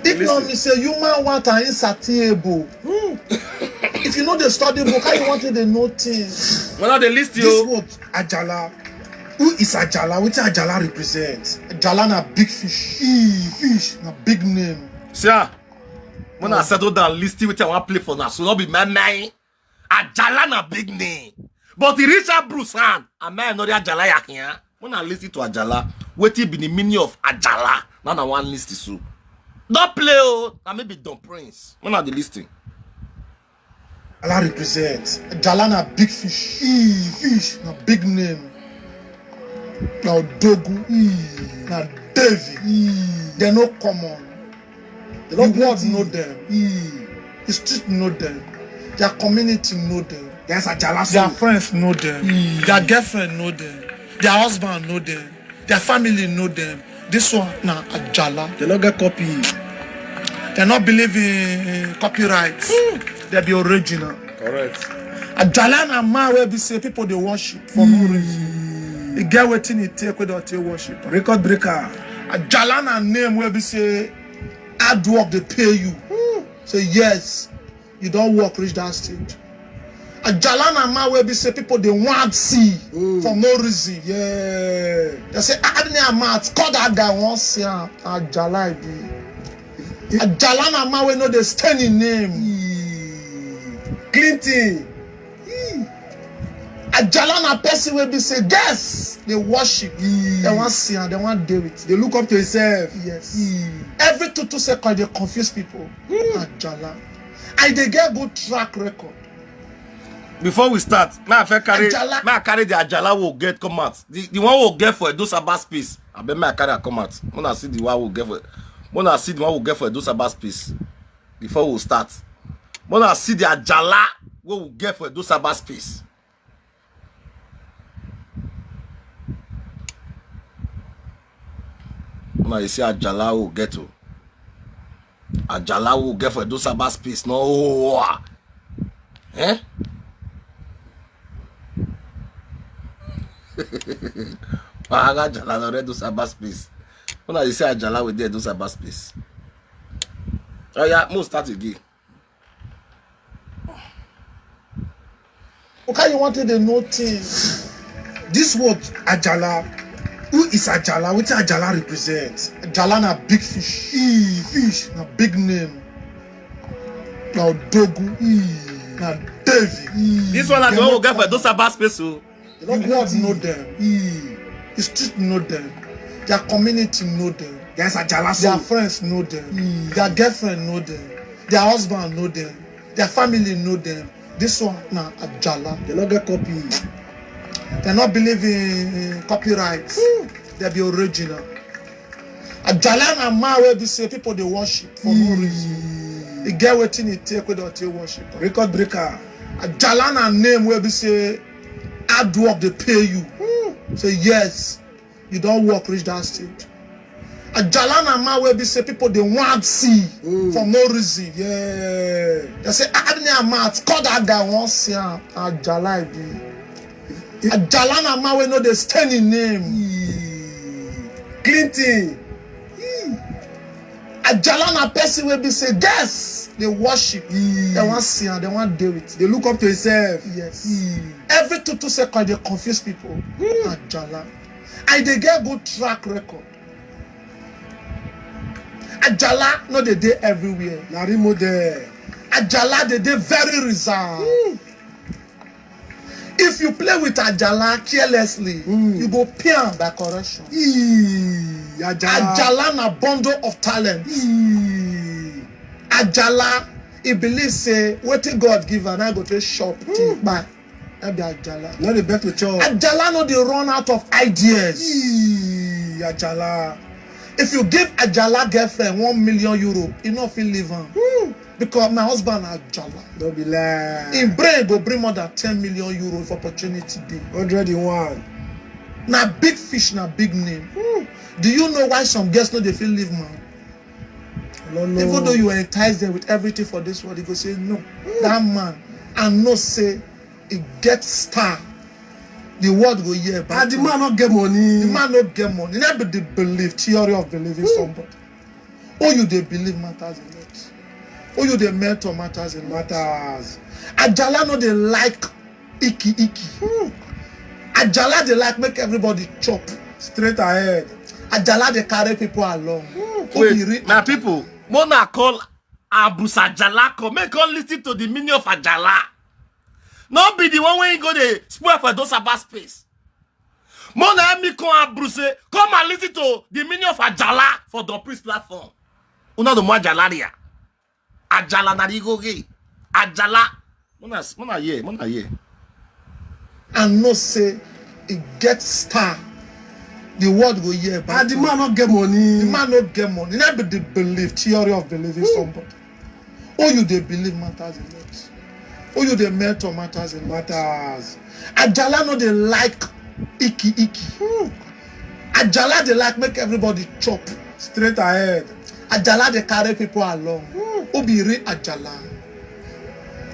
if not me say human want are insatiable. Hmm. If you know the study book, how you want to dey know things? When are they list This you? Word, Ajala. Who is Ajala? What Ajala represent? Ajala na big fish. E fish na big name. Sir, when I settle down, list wetin I wan play for now, so no be my mind. Ajala na big name, but e reach Bruce hand. Am I not Ajala ya here? When I listen to Ajala, wetin be the meaning of Ajala? Now I wan list so. Don't play, oh, na me be Don Prince. When I dey listen. Ajala represent. Ajala na big fish. E fish na big name. Na Odogu. E na Davy. E dem no common. The world know them. E the street know them. Their community know them. There's Ajala. Their friends know them. E their girlfriend know them. Their husband know them. Their family know them. This one na Ajala. They no get copy. They no believe in copyright. They be original. Correct. Ajala na man wey be say people dey worship for no reason. E get wetin e take wey don take worship. Record breaker. Ajala na name wey be say hard work dey pay you. Say yes, you don work reach that stage. Ajala na man wey be say people dey want see for no reason. Yeah. They say, ah, any amount, call that guy, wan see am. Ajala e be. Ajala na man wey no dey stain him name. Clinton. Ajala na person wey be say girls dey worship. They wan see am, they wan dey with. They look up to himself. Yes. Every two two seconds dey confuse people. Ajala. I dey get good track record. Before we start, may I first carry, Ajala. May I carry the Ajala we get come out. The, the one we get for Edo Sabbath space. I bet may I carry am come out. When I see the one we get for, when I see the one we get for Edo Sabbath space. Before we start, when I see the Ajala we get for Edo Sabbath space. Una dey see Ajala we get o. Ajala we get for Edo Sabbath space no o. Eh? Wahala Ajala no Edo Sabbath space. Una dey say Ajala wey dey Edo Cyber Space. Oh yeah, mo start again. Okay, you wanted to know things. This word Ajala. Who is Ajala? What Ajala represent? Ajala na big fish. E fish na big name. Na Odogu. E na Davy. E This one na the one we get for Edo Cyber Space o. The world know them. E the street know them. Their community know them. There's Ajala Their so. Friends know them. Their girlfriend know them. Their husband know them. Their family know them. This one na Ajala. They no get copy. They no believe in copyright. They be original. Ajala na man wey be say people dey worship for no reason. E get wetin e take wey don take worship. Record breaker. Ajala na name wey be say hard work dey pay you. Say yes, you don work reach that stage. Ajala na man wey be say people dey want see for no reason. Yeah. They say ah, any amount, call that guy wan see am. Ajala e be. Ajala na man wey no dey stain him name. Clinton. Ajala na person wey be say girls dey worship. They wan see am, they wan dey with. They look up to himself. Yes. Every two two seconds dey confuse people. Ajala. And e dey get good track record. Ajala no dey dey everywhere. Na real model. Ajala dey dey very reserved. If you play with Ajala carelessly, you go pay am by correction. Ee, Ajala. Ajala na bundle of talent. Ee. Ajala, e believe say wetin God give am, na go take chop till kpai. That be Ajala. No dey beg to chop. Ajala no dey run out of ideas. Ee, Ajala. If you give Ajala girlfriend one million euro, e no fit leave am. Because my husband na Ajala. No be lie. Im brain go bring more than ten million euro if opportunity dey. Hundred in one. Na big fish, na big name. Do you know why some girls no dey fit leave man? No, no. Even though you entice them with everything for this world, you go say no. That man, I know say e get star. The world go hear about. And the man no get money. The man no get money. That be the belief, theory of believing somebody. Who you dey believe matters a lot. Who you dey mentor matters a lot. Matters. Ajala no dey like icky icky. Ajala dey like make everybody chop. Straight ahead. Ajala dey carry people along. Who be real? Wait, na people, mo na call Abus Ajala come, make come listen to the meaning of Ajala. No be the one wey go dey spoil for Edo Cyber Space. Mo na mi come Abus say, come and listen to the meaning of Ajala for the Prince platform. Una do mo Ajala ria. Ajala na rigoge. Ajala. Mo na, mo na hear, mo na hear. I know say e get star. The world go hear about. And the man no get money. The man no get money. That be the belief, theory of believing somebody. Who you dey believe matters a lot. Who you dey mentor matters a lot. Matters. Ajala no dey like icky icky. Ajala dey like make everybody chop. Straight ahead. Ajala dey carry people along. Who be real Ajala?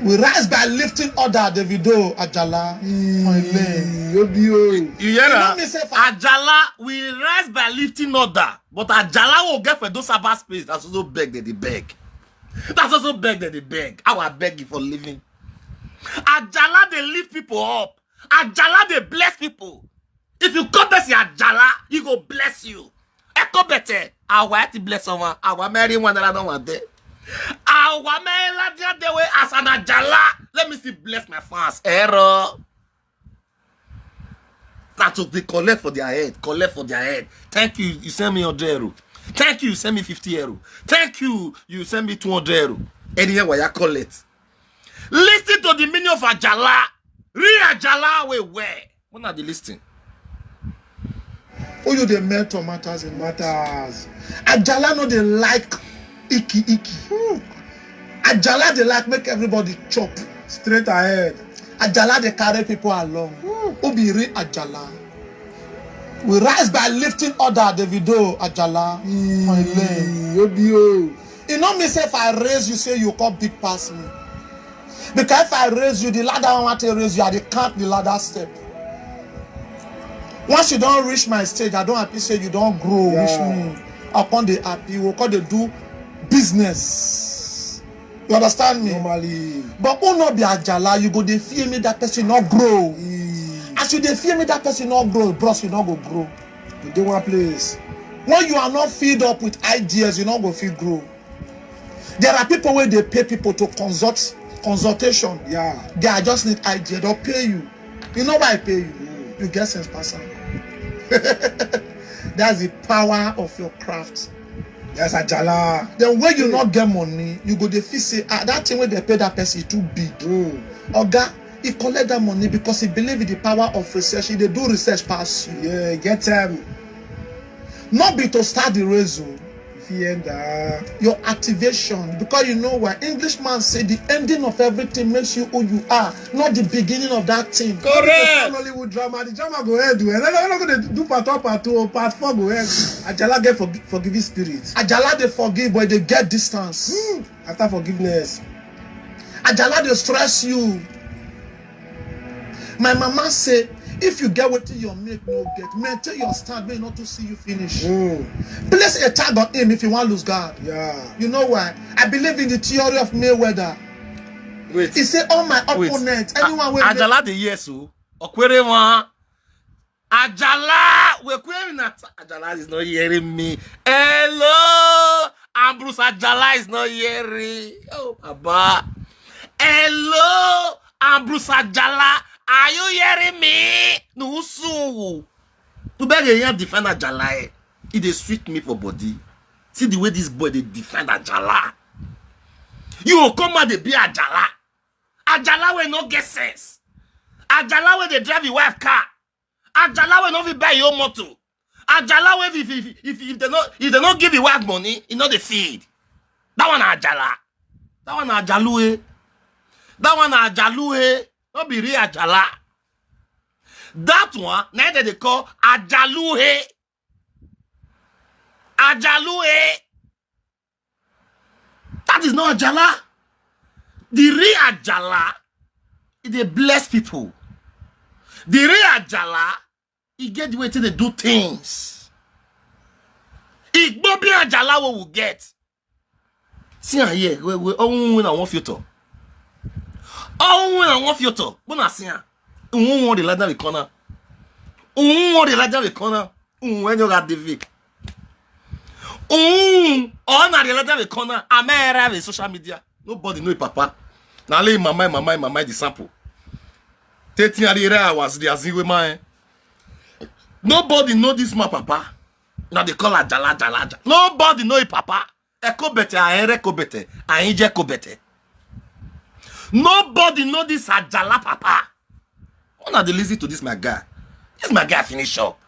We rise by lifting order, Davido Ajala. For a lane. Obi o. You hear that? Ajala, we rise by lifting order. But Ajala will get for those Sabbath space. That's also beg that they beg. That's also beg that they beg. How I beg you for living. Ajala, they lift people up. Ajala, they bless people. If you come and see Ajala, he go bless you. Echo better. Our to bless someone. Our Mary one another one day. Our Mary ladian the way as an Ajala. Let me see bless my fans. Error. That will be collect for their head. Collect for their head. Thank you. You send me one hundred euro. Thank you. You send me fifty euro. Thank you. You send me two hundred euro. Anywhere where you collect. Listen to the meaning of Ajala. Real Ajala we wear. When are they listening? Who you dey mentor matters in matters. Ajala no dey like icky icky. Ajala dey like make everybody chop. Straight ahead. Ajala dey carry people along. Who be real Ajala? We rise by lifting order, Davido Ajala. For a lane. Obi o. E no mean say if I raise you, say you come big pass me. Because if I raise you, the ladder I want to raise you, I dey count the ladder step. Once you don reach my stage, I don happy say you don grow reach me. I come dey happy, we come dey do business. You understand me? Normally. But who no be Ajala, you go dey fear me that person no grow. Mm. As you dey fear me that person no grow, bros, you no go grow. You dey one place. When you are not filled up with ideas, you no go fit grow. There are people wey dey pay people to consult consultation. Yeah. They are just need idea, they'll pay you. You know why I pay you? Mm. You get sense pass am. That's the power of your craft. Yes, Ajala. Then when you not get money, you go dey feel say, ah, that thing wey they pay that person too big. Mm. Oga, he collect that money because he believe in the power of research. He dey do research pass you. Yeah, get time. Not be to start the race o. If you end up. Your activation, because you know why Englishman say the ending of everything makes you who you are, not the beginning of that thing. Correct. Nollywood drama, the drama go end well. No, no, no, go dey do part one, part two, or part four go end. Ajala get forgi- forgiving spirit. Ajala dey forgive, but they get distance. Hmm. After forgiveness. Ajala dey stress you. My mama say, if you get wetin your mate no get, maintain your stand, may not to see you finish. Mm. Place a tag on him if you want lose guard. Yeah. You know why? I believe in the theory of Mayweather. Wait. He say all my opponents, anyone wey Ajala dey yes o. Okwere wan. Ajala, we kwere na ta- Ajala is not hearing me. Hello, Ambrose Ajala is not hearing. Oh, Baba. Hello, Ambrose Ajala. Are you hearing me? No, so. To beg a young defend Ajala, eh? It dey sweet me for body. See the way this boy dey defend Ajala. You come out dey be Ajala. Ajala wey no get sense. Ajala wey dey drive him wife car. Ajala wey no fit buy your motor. Ajala wey if if if if, if they no if they no give him wife money, he no dey feed. That one na Ajala. That one na Ajalue. That one na Ajalue. No be real Ajala. That one na dem dey call Ajalue. Ajalue. That is not Ajala. The real Ajala, e dey bless people. The real Ajala, e get the way to dey do things. Igbobi Ajala wey we get. See am here, we we own win and one filter. Own win and one filter. Una see am. Who wan dey lie down the corner? Who wan dey lie down the corner? Who when you got the Vic? Who on a lie down the corner? Am I arrive in social media? Nobody know him papa. Now lay my mind, my mind, my mind the sample. Thirteen are the hours the Aziwe man. Nobody know this man papa. Now they call her Jala Jala Jala. Nobody know him papa. Ekobete, Ahere Kobete, Ainje Kobete. Nobody know this Ajala papa. Una dey listen to this my guy. This my guy finish up.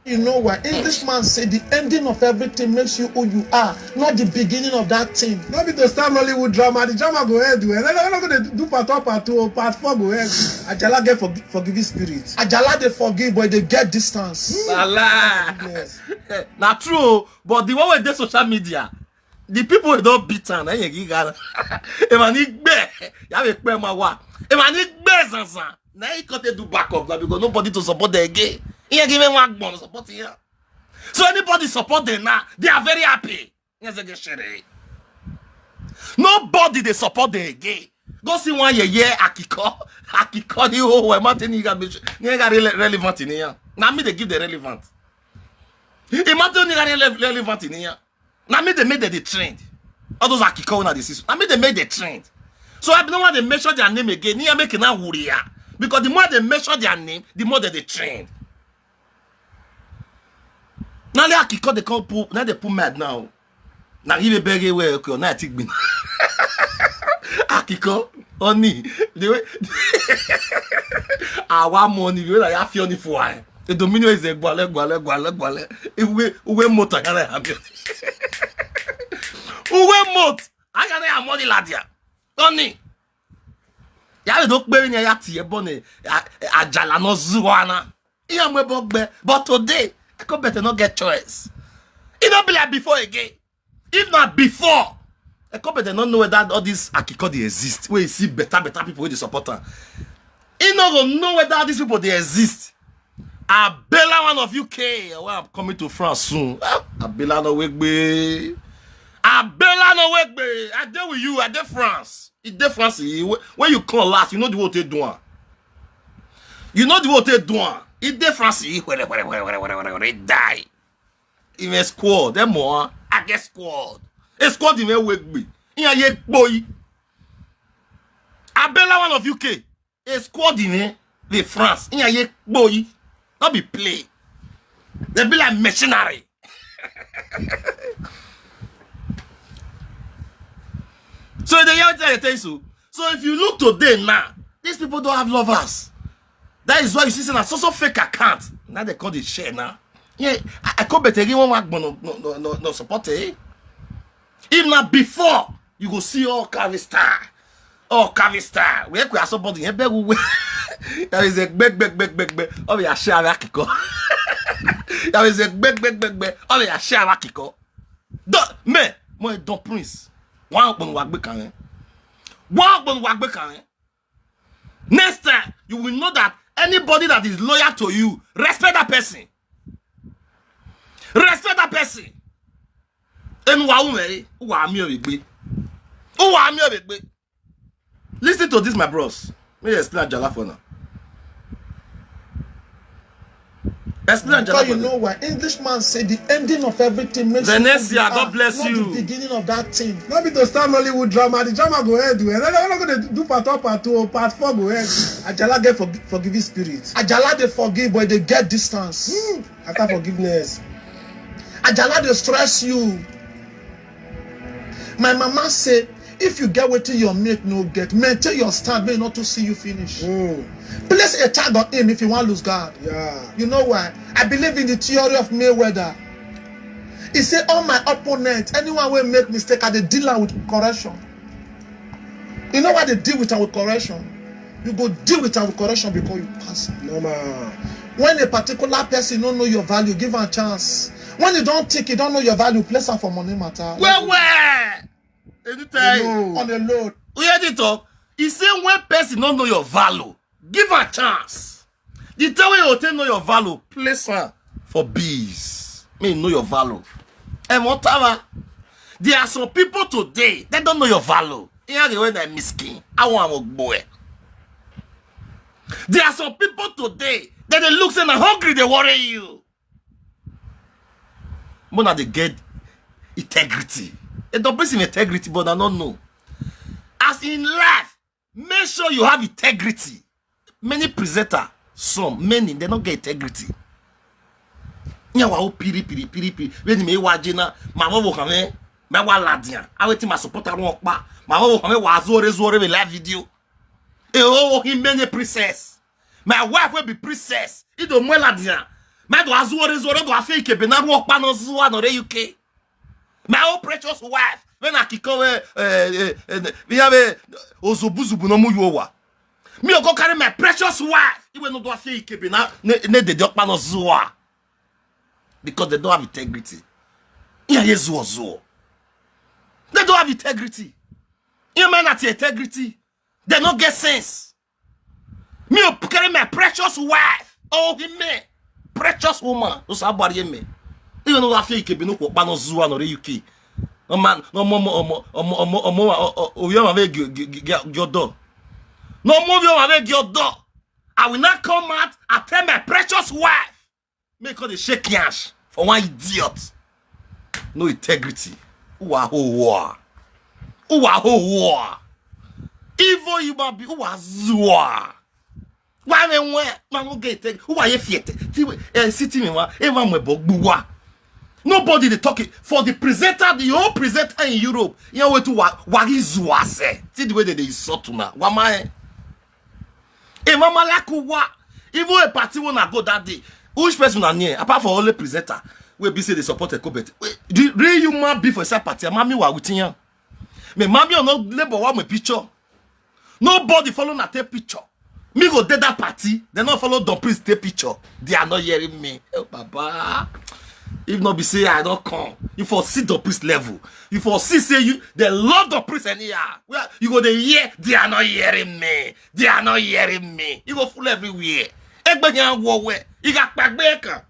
You know why? Englishman say the ending of everything makes you who you are, not the beginning of that thing. No be to start Nollywood drama, the drama go end well. No, no, no, go dey do part one, part two, or part four go end. Ajala get forgi- forgiving spirit. Ajala dey forgive, but they get distance. Bala. Yes. Na true o, but the one wey dey social media, the people wey don beat am, na him give Ghana. Emma ni gbe, ya be pe ma wa. Emma ni gbe zanzan. Na him come take do backup na because nobody to support them again. He give me one gbon support here. So anybody support them now, they are very happy. Yes, I get shit. Nobody they support them again. Go see one year, year Akiko. Akiko the whole way. Martin, you got me. You got rele- relevant in here. Now me they give the relevant. Imagine you got rele- relevant in here. Now me they made the trend. All those Akiko now this is. Now me they made the trend. So I don't want to mention their name again. Near making a wuria. Because the more they mention their name, the more that they trend. Now they Akiko they come put now they put mad now. Now he be begging where okay now I take me. Akiko, honey, the way our money, the way that I feel the for I. The dominion is a gwale gwale gwale gwale. Uwe uwe mota kana ya bi. Uwe mot. I got a money ladia. Honey. Ya le dok be ni ya ti e bone. Ajala no zuwana. Iya mwe bogbe. But today, I could better not get choice. It not be like before again. If not before, I could better not know whether all these Akiko they exist. Where you see better, better people with the supporter. He not gonna know whether all these people they exist. Abela, one of U K. Well, I'm coming to France soon. Ah, Abela no wegbe. Abela no wegbe. I dey with you. I dey France. I dey France. When you come last, you know the way they do am. You know the way they do am. I dey France. Where, where, where, where, where, where, where, die. Even squad, them more. I get squad. A squad in a wegbe. In a ye boy. Abela, one of U K. A squad in a the France. In a ye boy. Not be play. They be like machinery. So they hear what I tell you. So, so if you look today now, these people don't have lovers. That is why you see say na so so fake account. Now they call it share now. Yeah, I, I come better again one work no no no no, no support eh. If not before, you go see all Kavi star. All Kavi star. We could have somebody here beg we. There is a beg beg beg beg beg. Oh yeah, share akiko. There is a beg beg beg beg. Oh yeah, share akiko. Don me, mo Don Prince. One open wagbe kan. One open wagbe kan. Next time, you will know that anybody that is loyal to you, respect that person. Respect that person. And wa umeri, wa mi obegbe. Wa mi obegbe. Listen to this, my bros. Let me explain Ajala for now. Explain Ajala for now. Because you know why? Englishman say the ending of everything makes Venesia, you God bless not you. The beginning of that thing. No be to stand Nollywood drama. The drama go end well. No, no, no, no, go dey do part one, part two, part four go end. Ajala get forg- forgiving spirit. Ajala dey forgive, but they get distance after forgiveness. Ajala dey stress you. My mama say, if you get wetin your mate no get, maintain your stand, may not to see you finish. Place a tag on him if you want lose guard. Yeah. You know why? I believe in the theory of Mayweather. He say all my opponents, anyone wey make mistake, I dey deal am with correction. You know why they deal with am with correction? You go deal with am with correction because you pass am. Normal. When a particular person no know your value, give am chance. When you don think you don know your value, place am for money matter. Well, well. Anytime. No. On a load. We hear the talk. He say when person don't know your value, give a chance. The time when you obtain know your value, place am for bees. May know your value. And whatever. There are some people today that don't know your value. Here they wear that miskin. I want a boy. There are some people today that they look say na hungry they worry you. Mona they get integrity. They don't base in integrity, but I don't know. As in life, make sure you have integrity. Many presenter, some many they don't get integrity. Nyawa o piri piri piri piri. When me wa jina, ma wo wo kame, ma wa ladia. I wait my supporter won pa. Ma wo wo kame wa zore zore me live video. E o wo him many princess. My wife will be princess. I do mo ladia. Ma do azore zore do afi ke be na wo pa no zuwa no re U K. My own precious wife. When I kick away, uh, uh, uh, we have a ozubuzubu no mu yuwa. Me go carry my precious wife. Even no do afi ke be na ne ne de do pa no zuwa. Because they don't have integrity. Yeah, yes, zuwa zuwa. They don't have integrity. You man at integrity. They don't get sense. Me o carry my precious wife. Oh, him me. Precious woman. No sabari me. Even though I feel you can be no kwa no zuwa no re U K. No man, no more, more, more, more, more, more, more, oh, oh, oh, you have a good, good, good, good door. No more, you have a good door. I will not come out and tell my precious wife. Make all the shake hands for one idiot. No integrity. Who are who war? Who are who war? Evil human being. Who are zua? Why me when man go get take? Who are you fiete? See, eh, city me wa. Everyone we bogbuwa. Nobody they talk it for the presenter, the whole presenter in Europe. You know what to wa wagi zua say? See the way that they insult to now. Why my? If mama like wa, even a party when I go that day, which person are near apart for only presenter will be say they support a cobet. Do real human be for inside party? Mami wa with you. Me mami on no labor one with picture. Nobody follow na take picture. Me go dey that party, they not follow Don Priest take picture. They are not hearing me. Oh, Baba. If not be say I don't come, you for see Don Priest level. You for see say you they love Don Priest anyhow. Well, you go dey hear, they are not hearing me. They are not hearing me. You go full everywhere. Egbe ya wo we. Iga pagbe kan.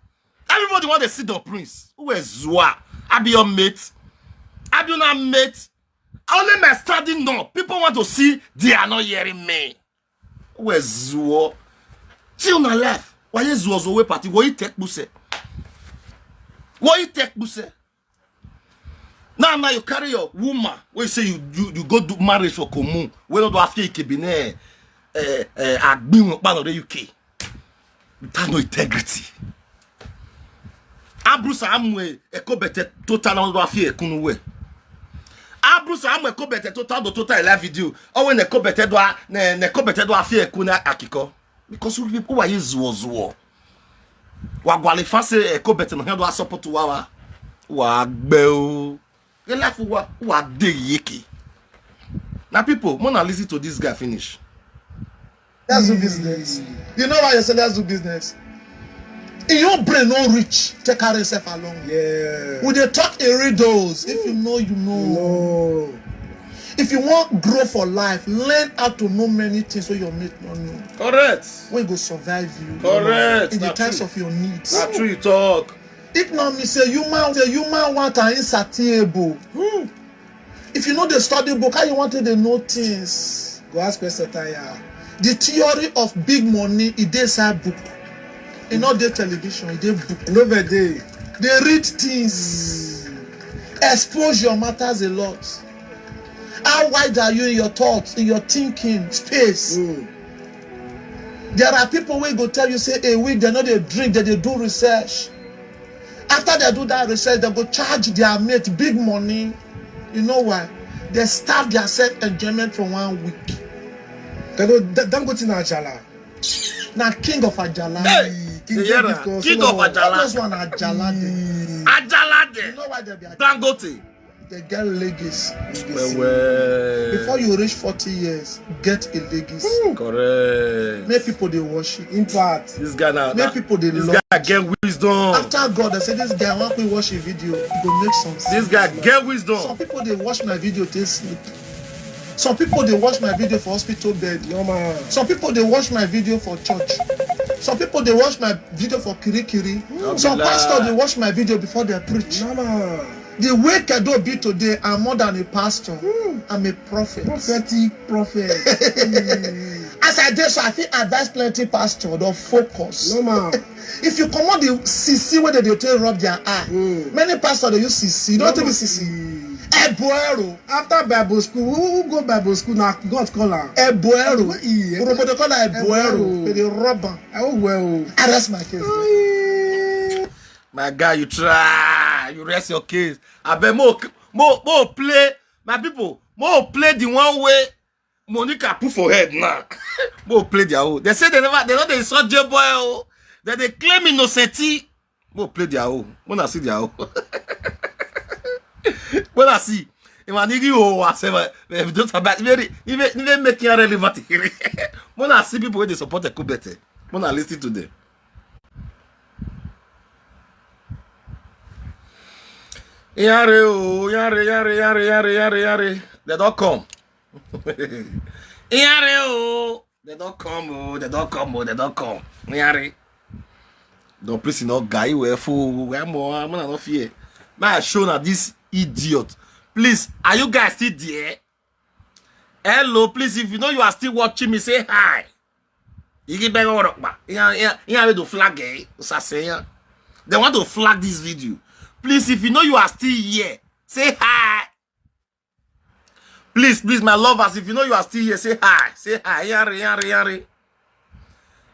Everybody want to see the prince. Who is Zua? Abi your mate? Abi una mate? Only my standing up. People want to see they are not hearing me. Who is Zuo? Till na life. Why is Zuo Zoe party? What you take Buse? What you take Buse? Now, now you carry your woman. When you say you, you, you go do marriage for Komu, we don't do after Ikebine, eh, eh, Agbin, Okpano, the U K. Without no integrity. Abrusa amwe ekobete total na ndo afie ekunu we. Abrusa amwe ekobete total do total live video. Owe ne ekobete do a-, ne, ne ekobete do afie ekunu akiko. Because we people are zuo zuo. Wa gwale fa se ekobete no do support wa wa. Wa gbe o. The life wa, wa dey yeke. Now people, mona listen to this guy finish. Let's do business. You know why you say let's do business? In your brain no reach, take care yourself along. Yeah. We dey talk in riddles. If you know, you know. No. If you want grow for life, learn how to know many things so your mate no know. Correct. We go survive you. Correct. In the Na times true. Of your needs. Na true you talk. If not me say human, say human want are insatiable. If you know the study book, how you want to dey know things? Go ask question tire. The theory of big money, e dey inside book. E no dey television, e dey book. No be dey. Dey read things. Exposure matters a lot. How wide are you in your thoughts, in your thinking, space? Mm. There are people wey go tell you say a week they no dey drink, they dey do research. After they do that research, they go charge their mate big money. You know why? They starve their self enjoyment for one week. They go, Da-, Dangote na Ajala. Na king of Ajala. Hey, King you hear David that? King of Solomon. Ajala. All those one na Ajala dey. Ajala dey. You know why they be Ajala? Dangote. They get legacy. Well, well. Before you reach forty years, get a legacy. Correct. Make people dey worship. In fact, this guy now, make people dey this love. Guy get wisdom. After God, I say this guy want me watch a video. Go make some sense. This guy get wisdom. Some people dey watch my video, they sleep. Some people dey watch my video for hospital bed. No man. Some people dey watch my video for church. Some people dey watch my video for kirikiri. Some pastor dey watch my video before they preach. No man. The way Kedo be today, I'm more than a pastor. I'm a prophet. Prophetic prophet. As I dey so, I fit advise plenty pastor to focus. No man. If you comot the sisi wey dey dey take rub their eye, many pastor dey use sisi. You don't take sisi. Eboero. After Bible school, who, who go Bible school na God call am? Eboero. Ebo-, yeah. Urhobo dey call am Eboero. Eboero. They dey rub am. Oh well. I rest my case. My guy, you try. You rest your case. I bet more, more, more play. My people, more play the one way Monica put for head now. More play their own. They say they never, they know they insult J boy. Oh. That they claim innocent. More play their own. Wanna see their own. Wanna see. If I need you, oh, I say, if you don't have that, very, even, even making relevant. Wanna see people where they support a coup better. Wanna listen to them. Yare, oh, yare, yare, yare, yare, yare, yare. They don't come. Yare, oh. They don't come, oh. They don't come, oh. They don't come. Yare. Don't please, no guy, where fool, where more, I'm not fear. My show now, this idiot. Please, are you guys still there? Hello, please, if you know you are still watching me, say hi. Igi bego rokpa. Yeah, yeah, yeah, we do flag, eh? Usaseya. They want to flag this video. Please, if you know you are still here, say hi. Please, please, my lovers, if you know you are still here, say hi. Say hi. Yare, yare, yare.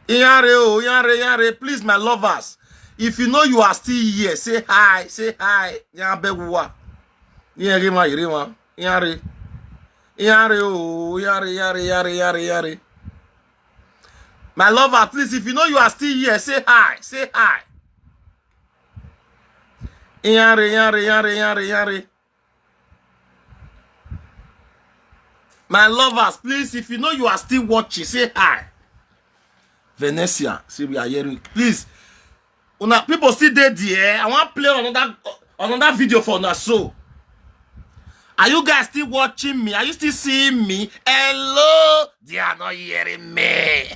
Yare, oh, yare, yare. Please, my lovers, if you know you are still here, say hi. Say hi. Yare, bewa. Yare, ma, yare, ma. Yare. Yare, oh, yare, yare, yare, yare, yare. My lover, please, if you know you are still here, say hi. Say hi. Yare, yare, yare, yare, yare. My lovers, please, if you know you are still watching, say hi. Venetia, see we are hearing. Please, una people still dey there. I want play another another video for una so. Are you guys still watching me? Are you still seeing me? Hello, they are not hearing me.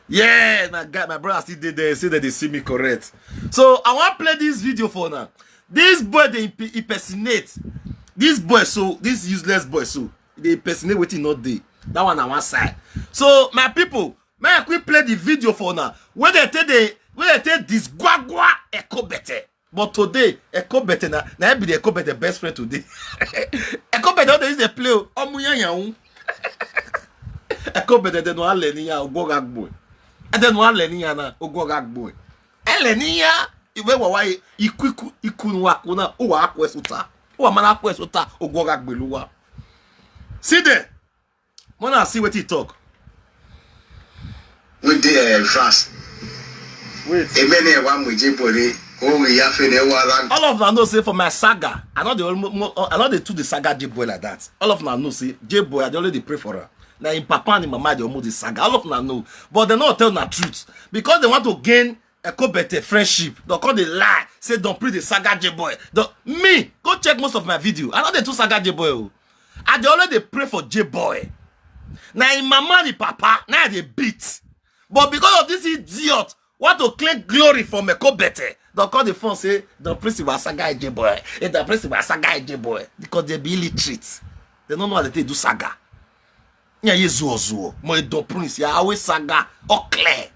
Yeah, my guy, my brother still dey there. Say that they see me correct. So I want play this video for now. This boy they imp- impersonate. This boy so this useless boy so they impersonate wetin no dey. That one na one side. So my people, may I quick play the video for now. Where they take the where they take this gwagwa Echo Bete. But today, Echo Bete na na be the Echo Bete best friend today. Echo Bete don dey use dey play o. Omu yan yan. Echo Bete de no ale ni ya ogwo gagbo. Ede no ale ni ya na ogwo gagbo. Ele ni ya iwe wa wa iku iku iku nu wa ku na o wa ku esuta. O wa mana ku esuta ogwo gagbo lu wa. See there. Mona see wetin he talk. With the uh, France. Wait. Emene wa mujebore. Oh, we have in a war. All of them know say for my saga, I know they almost I know they took the saga J boy like that. All of them know say J boy, I dey already pray for her. Now in papa and in mama they almost the saga. All of them know, but they not tell the truth because they want to gain a Echo Bete friendship. They call the lie. Say don't play the saga J boy. Don't me go check most of my video. I know they took saga J boy. Oh. I dey already pray for J boy. Now in mama and in papa, now they beat. But because of this idiot, want to claim glory for Echo Bete. They call the phone say the prince was saga J boy. If the prince was saga J boy because they be illiterate. They don't know how they do saga. Yeah, you zuo zuo. Mo e don prince ya always saga. Okle.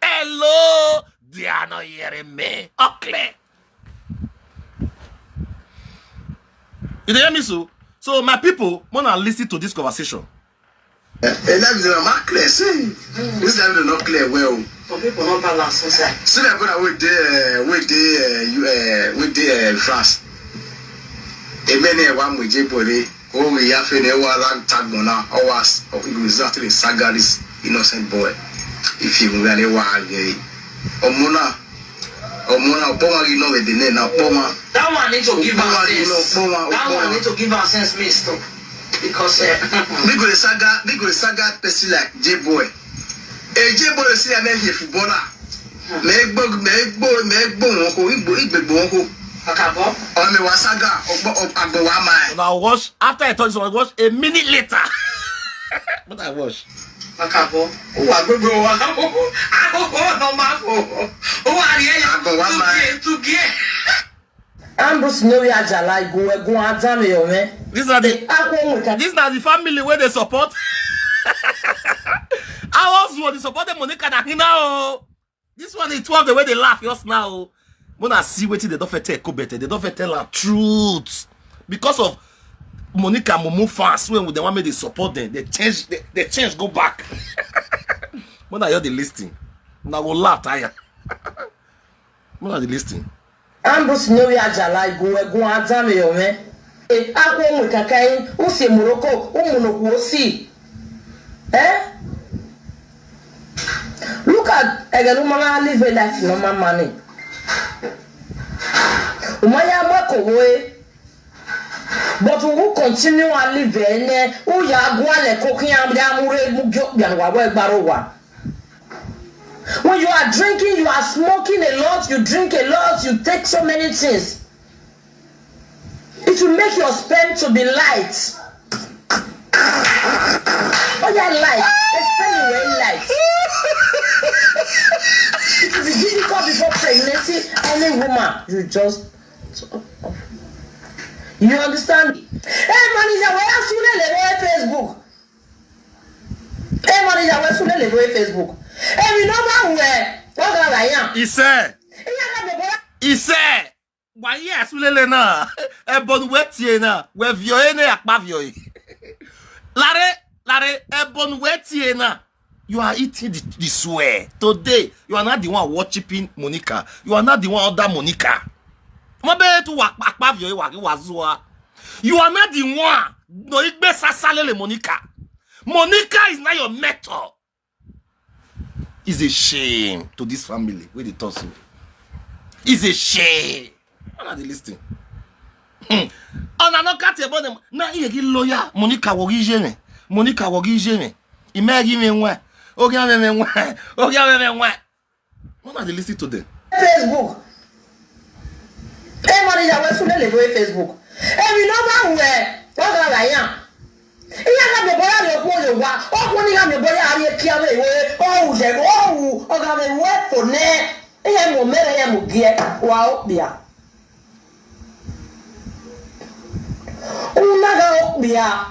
Hello. They are not hearing me. Okle. You dey hear me so? So my people, wanna listen to this conversation. Eleven is not clear. See, this eleven is not clear well. Some people not balance inside. See that brother with the with the uh, you uh, with the uh, France. Emene wa mujebore. Oh, we have in a war and tag mona. Owas of exactly sagaris innocent boy. If you really war gay. Omuna. Omuna. Poma you know the name now. Poma. That one need to give Poma us you know. sense. Poma. That one Poma. Need to give us sense, mister. Because uh, Big with the saga. Big with the saga. Person like J boy. A J boy see a man here footballer. Megbo megbo megbo wọn ko igbo igbe gbo wọn ko. Makabo, Ọmọ wa saga ọgbọ agbo wa ma ẹ. Now watch after I talk this one, watch a minute later. What I watch. Makabo, who are good, who are here? Agbo wa ma ẹ. Two gear, two gear. Ambrose no ya jala igu egun adam yo me. These are the Akwo nwe ka these are the family where they support. I was one they support the Monica na hina o. This one is two of the way they laugh just now. When I see wetin they don't fit tell Echo Bete, they don't fit tell her truth because of Monica Mumu fans when they want me to support them, they change they, they change go back. When I hear the listing, now go laugh tire. When I the listing. Ambrose no ya jala igu egun adam yo me. E akwo nwe ka kai u si Morocco u mu no ku o si. Eh? Look at egelu mama live a life normal money. Umaya mako we. But we will continue and live ene. Uya gwale kokin amda mure mugyo bya wa we gbarowa. When you are drinking, you are smoking a lot, you drink a lot, you take so many things. It will make your sperm to be light. Oh yeah, light. The sperm will light. It will be difficult before pregnancy. Any woman, you just you understand? Hey manager, where else you lele where Facebook? Hey manager, where you lele where Facebook? Hey, we know that where. What are I am? He said, Hey, I'm not the he said, why yes, we lele na. Ebon wetie na. We vioe ne akpa vioe. Lare, lare, ebon wetie na. You are eating the, the swear. Today, you are not the one worshiping Monica. You are not the one under Monica. Mo be tu wa pa pa vioe wa wa zua. You are not the one. No igbe sasalele Monica. Monica is not your mentor. It's a shame to this family wey dey talk so. It's a shame. Una dey listen. Hmm. Una no cut about them. Na iye gi lawyer. Monica wo gi jeme. Monica wo gi jeme. Ime gi me nwa. Ogi ame me nwa. Ogi ame me nwa. Una dey listen to them. Facebook. Hey manager, where you lele where Facebook? Hey, we know that where. What are I am? Ihe ga mebara ya okwu onye wa, okwu ni ga mebara ya ari ekia we we, o je o wu, o ga me we fo ne. Ihe mo mere ya mo gie, wa okpia. Una ga okpia.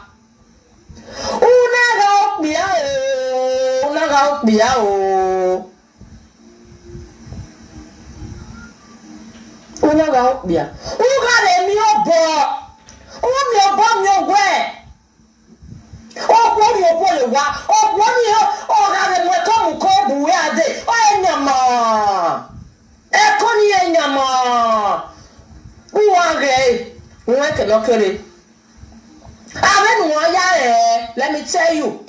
Una ga okpia o, una ga okpia o. Una ga okpia. Uga le mi obo. Umi obo mi ogwe. Okwo mi okwo le wa. Okwo mi o, o ga le mo ko mu ko bu we ade. O enyama. E ko ni enyama. Uwa ge. Uwe ke no kere. Abenu oya eh, let me tell you.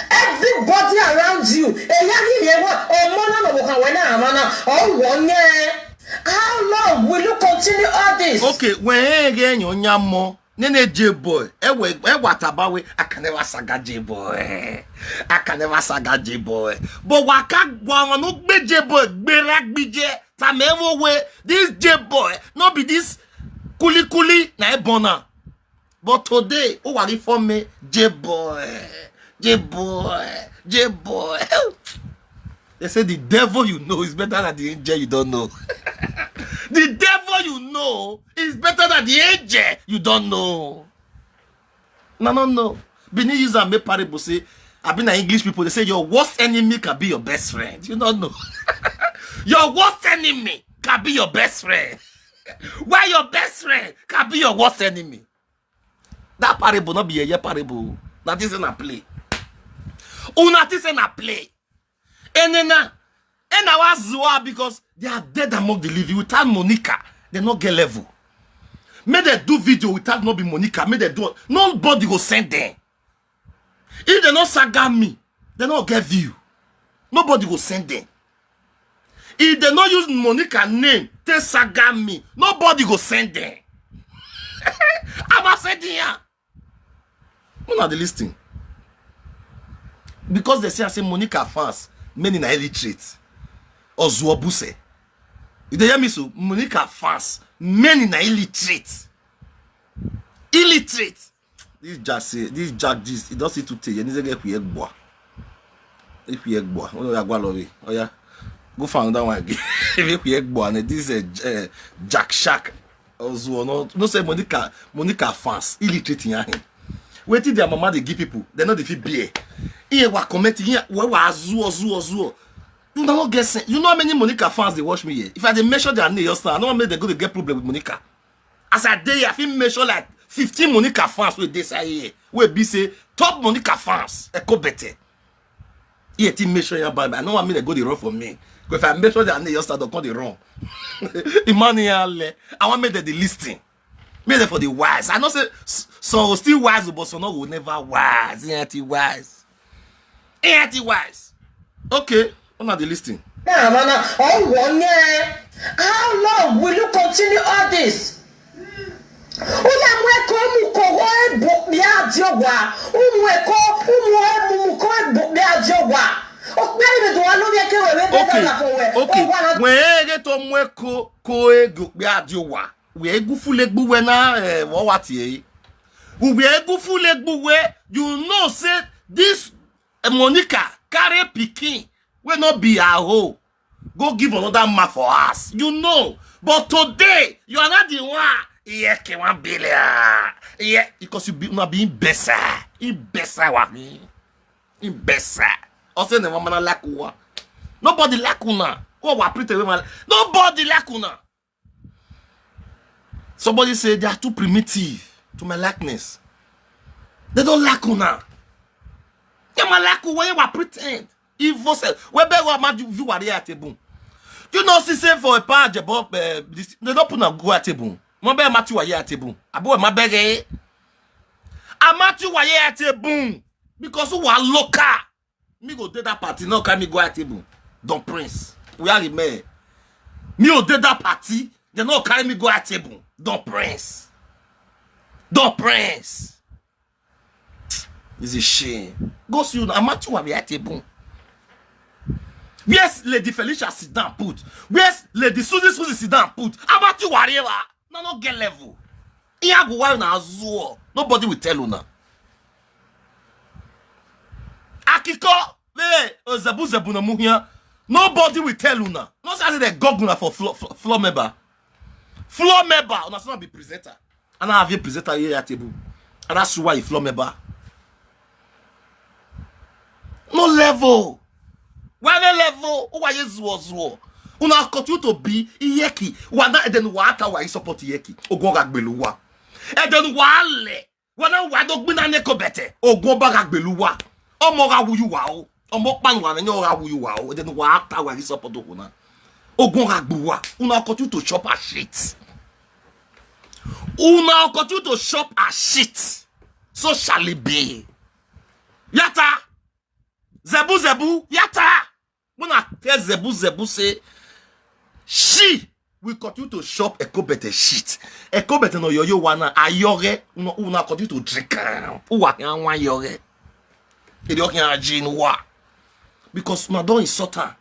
Everybody around you, eya gire wa, omo na no ka we na amana, o wo nye. How long will you continue all this? Okay, when ege enyo nya mo. Nene J boy, e we e wata ba we, I can never saga J boy. I can never saga J boy. But waka gwa no gbe J boy, gbe ragbi je. Tamewo we, this J boy, no be this kuli kuli na e born am. But today, who are you for me? J boy, J boy, J boy. They say the devil you know is better than the angel you don't know. The devil you know is better than the angel you don't know. No, no, no. Benin use am make parable say, I been English people, they say your worst enemy can be your best friend. You don't know. Your worst enemy can be your best friend. Why your best friend can be your worst enemy? That parable not be a year parable. That is in a play. Una this in a play. And then uh, and I was zua because they are dead among the living without Monica. They not get level. May they do video without not be Monica. May they do nobody go send them. If they not saga me, they not get view. Nobody go send them. If they not use Monica name, they saga me. Nobody go send them. I'm a sending ya. Una dey listen. Because they say I say Monica fans, many na illiterate. Ozuobuse. You dey hear me so? Monica fans, many na illiterate. Illiterate. This jack say, this jack this, it doesn't too tell you. Anything get we egbo. If we egbo, oh yeah, go love it. Oh yeah. Go find that one again. If we egbo and this is a uh, jack shark. Ozuo no no say Monica Monica fans illiterate in him. Wetin their mama dey give people, they no dey fit bear. Iye wa comment iye wa wa azuo azuo azuo. You no get sense. You know how many Monica fans dey watch me here? If I dey mention their name, you understand? I no wan make dem go dey get problem with Monica. As I dey here, I fit mention like fifteen Monica fans wey dey side here. Wey be say top Monica fans, Eko Bete. Here, team make sure you buy me. I no want me to go the run for me. Because if I make sure that I need your start, come the run. Imani Ale, I want me to the listing. Me there for the wise. I know say some will still wise, but some will never wise. Ain't he wise? Ain't he wise? Okay, I'm not the listing. Nah, man, I want. How long will you continue all this? Uya mweko muko we bukbia diowa. Umweko umwe mumuko we bukbia diowa. Okperi be do anu bi ke we we be da na ko we. Okay. When ege to mweko ko e gukbia diowa. We egu fule gbu we na eh, wo wati e. We egu fule gbu we. You know say this eh, Monica carry pikin we no be her hoe. Go give another man for us. You know. But today, you are not the one. Yeah, can one billion. Yeah, because you be not being better. In better wa me. In better. Also, the woman like one. Nobody like una. What wa pretend woman? Nobody like una. Somebody say they are too primitive to my likeness. They don't like una. They might like una. Wa pretend. Evil self. We be wa ma ju view wa at table. You know, see say for a pa jebo eh, this, they don't put na go at table. Mo be ma ti wa at table. Abo ma be ge. A ma ti wa at table because we are local. Me go dey that party, no carry me go at table. Don Prince. We are the mayor. Me go dey that party, they no carry me go at table. Don Prince. Don Prince. It's a shame. Go see you. Amatu wa be at table. Where's Lady Felicia sit down put? Where's Lady Susie Susie sit down put? Amatu wa rewa. No, no get level. Iya go wa na azuo. Nobody will tell you now. Iko, hey, ozebu zebu na muhia. Nobody will tell una. No say they gog una for floor, floor, floor member. Floor member, una so be presenter. And I have a presenter here at table. And that's why you floor member. No level. Why no level? Who are you zuo zuo? Una continue to be iyeki. Wana eden wa ata wa support iyeki. Ogo ga gbelu wa. Eden wa le. Wana wa do gbina neko bete. Ogo ba ga gbelu wa. Omo ga wuyu wa o. Omo pan wa na nyo ga wuyu wa o. Eden wa ata wa support okuna. Ogo ga gbu wa. Una continue to chop a shit. Una continue to chop a shit. So shall it be. Yata. Zebu zebu. Yata. When I tell zebu zebu say she will continue to chop ekobete shit. Ekobete no yoyo wana ayore. Una, una continue to drink am. Uwa ya wan yore. Ede okin aji nuwa. Because una don insult am.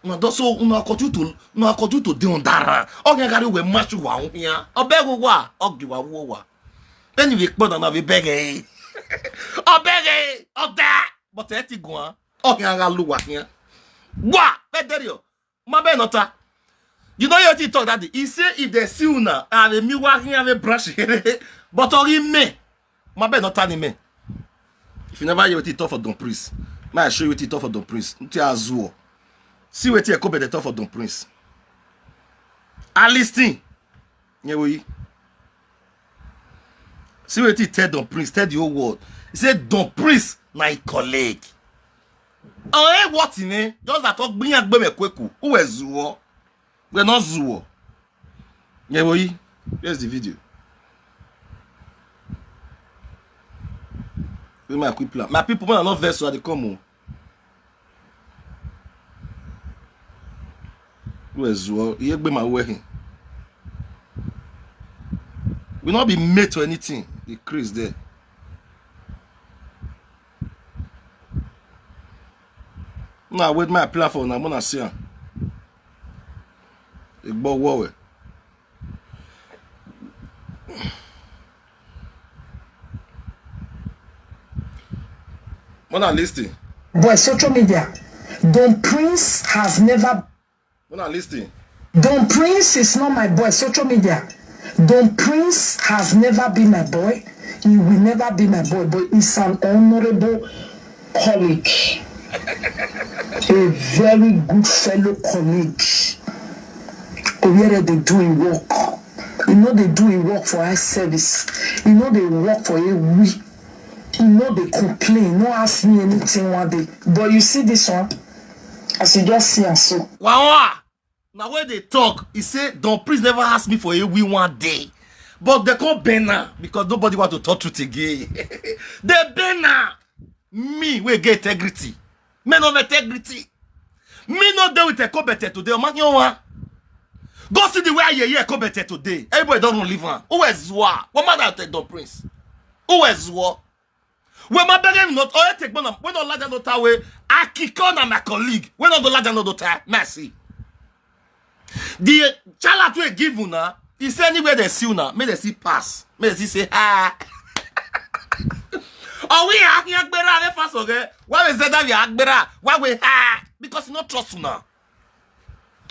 Una don so una continue to una continue to dey on that. Okin gari we match wa ya. Obegu wa. Ogi wa wo wa. Anyway, kpọda na be beg eh. Obege. Oda. But eti gwa. Okin aga luwa ya. Wa. Federio. Ma be nota. You know what he talk that day? He say if they see una, I will me wa here, I will brush here. But ori me. Ma be nota ni me. If you never hear what he talk for Don Prince, may I show you what he talk for Don Prince. Nti azuo. See what he come the talk for Don Prince. I listen. Yeah, we. See what he tell Don Prince, tell the whole world. He said Don Prince, my colleague. Oh, hey, what in eh? Just that talk bring a gbeme kweku. Who is who? We're not zuo. Yeah, we. Here's the video. With my quick plan. My people, when I not vest, so I dey come on. Where's well? You be my way. We not be made to anything. The Chris there. Now with my platform, I'm gonna see him. Igbo war. Mona listen. Boy, social media. Don Prince has never. Mona listen. Don Prince is not my boy. Social media. Don Prince has never been my boy. He will never be my boy. But he's an honorable colleague, a very good fellow colleague. Where they do him work. You know they do him work for eye service. You know they work for a week. You know they complain. No ask me anything one day. But you see this one, as you just see and so. Wow. Now when they talk, he say, Don Prince never asked me for a week one day. But they can't ban now because nobody want to talk truth again. They ban now. Me, we get integrity. Men of integrity. Me not there with a Ekobete today. Oman, you want? Go see the way I hear Ekobete today. Everybody don't leave one. Who is what? What matter tell Don Prince? Who is what? When my begin not all take when not like another way. I kick on my colleague. When not the like another time. Mercy. The challenge we give una is anywhere they see una, may they see pass, may they see say hi. Oh, we are here gbera we fast okay. Why we say that we are gbera? Why we hi? Because you not trust una.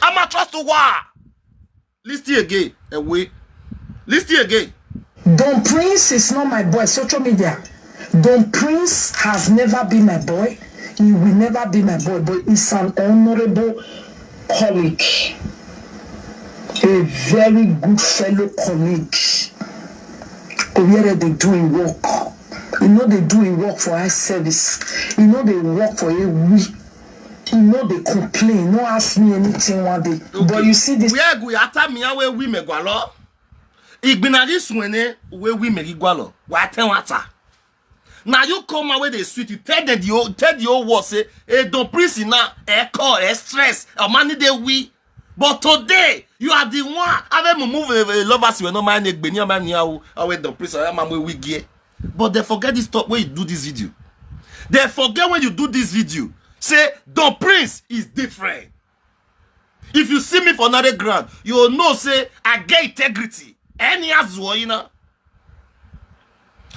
I'm a trust to what? Listen again. Away. Listen again. Don Prince is not my boy. Social media. Don Prince has never been my boy. He will never be my boy. But he's an honorable colleague, a very good fellow colleague. Where they do him work. You know they do him work for eye service. You know they work for a week. You know they complain. No ask me anything one day. But you see this. Where go yata mi awe wi me gwalo. Igbinari swene we wi me gwalo. Wa ten wata. Now you come away the sweet. You tell the old, tell the old world say, hey, Don Prince now. E call, e stress. A money they we. But today you are the one. Ave move a lovers we no mind egbe ni amani awu. Awe Don Prince, I am we wig here. But they forget this talk when you do this video. They forget when you do this video. Say Don Prince is different. If you see me for another ground, you will know say I get integrity. Any as you know.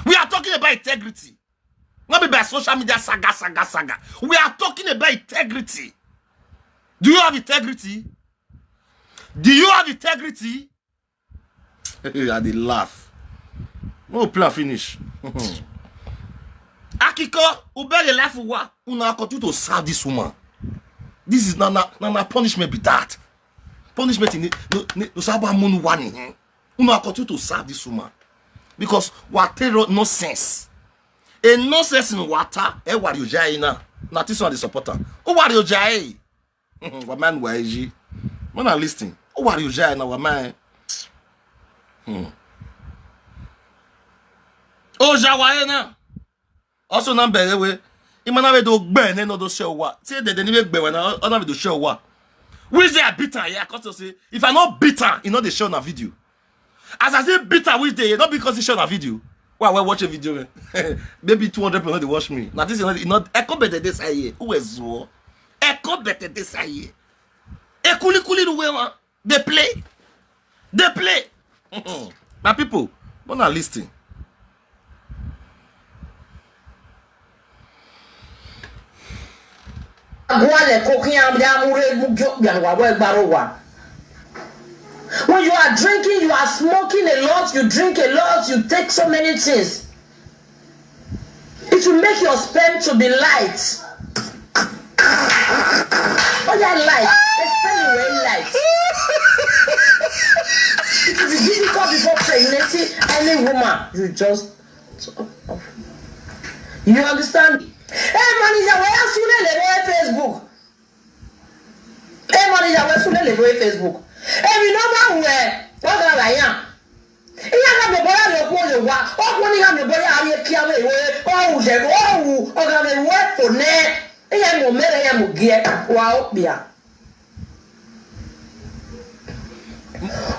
We are talking about integrity. Not be by social media saga, saga, saga. We are talking about integrity. Do you have integrity? Do you have integrity? I dey laugh. No plan finish. Akiko, ubere life wa. Una continue to serve this woman. This is na na na, na punishment be that. Punishment in no no no saba munu wani. Una continue to serve this woman because wa terror nonsense. A nonsense in water. E wari ojai na. Na this one dey support am. O wari ojai. Wa man wa eji. When I listen, o wari ojai na wa man. Hmm. Oja wa e na. Also number ewe. Imana we do gbe ne no do show wa. Say the the ni gbe wa na. Ona we do show wa. Which day I beat her, yeah, cause to say if I no beat her, you know they show na video. As I say beat her which day, not because he show na video. Why I watch a video, eh? Maybe two hundred people not they watch me. Now this is not not echo better this I hear. Who is wo? Echo better this I hear. E kuli kuli the way man. They play. They play. My people, wanna listen. Gwale kokin amda mure mugyo bian wa we gbaro wa. When you are drinking, you are smoking a lot, you drink a lot, you take so many things. It will make your sperm to be light. Oh yeah, light. Especially when light. It will be difficult before pregnancy. Any woman, you just You understand? Hey, manager, where else you lele where Facebook? Hey, manager, where else you lele where Facebook? Hey, we know that where. What are I am? Iya ka me boya le ko le wa. O ko ni ka me boya ari ki awe we. O je o u. O ka me we ko ne. Iya mo mere ya mo gie. Wa o bia.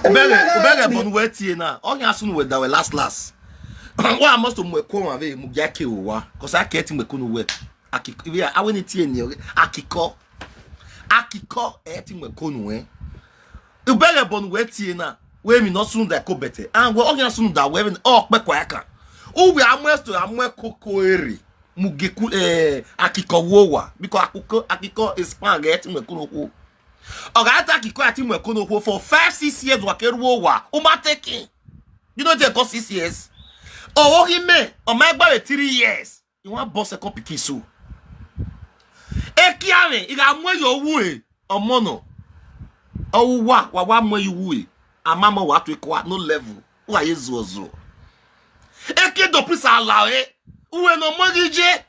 Ubere, ubere bon we tie na. Onye asun we da we last last. Wa must to mwe ko wa ve mu gya ke wa. Cause I can't mwe ko no we. Akiko, we are when tie ni. Akiko. Akiko e ti mwe ko no we. Ubere bon we tie na. We mi no sun da ko bete. And we onye asun da we o pe kwa aka. U we amwe sto amwe koko eri. Mugeku eh akiko wo wa. Because akiko akiko is pan e ti mwe ko no ko. Oga ata akiko e ti mwe ko no ko for five six years wa keru wo wa. Uma taking. You know they go six years. Oh, he me. O ma gba three years. You want boss a copy kisu. E ki ame, i ga mwe yo wu e. Omo no. O wa wa wa mwe yo wu e. Amamo wa to kwa no level. Wa yezu ozu. E ki do pisa la e. Uwe no mo gije.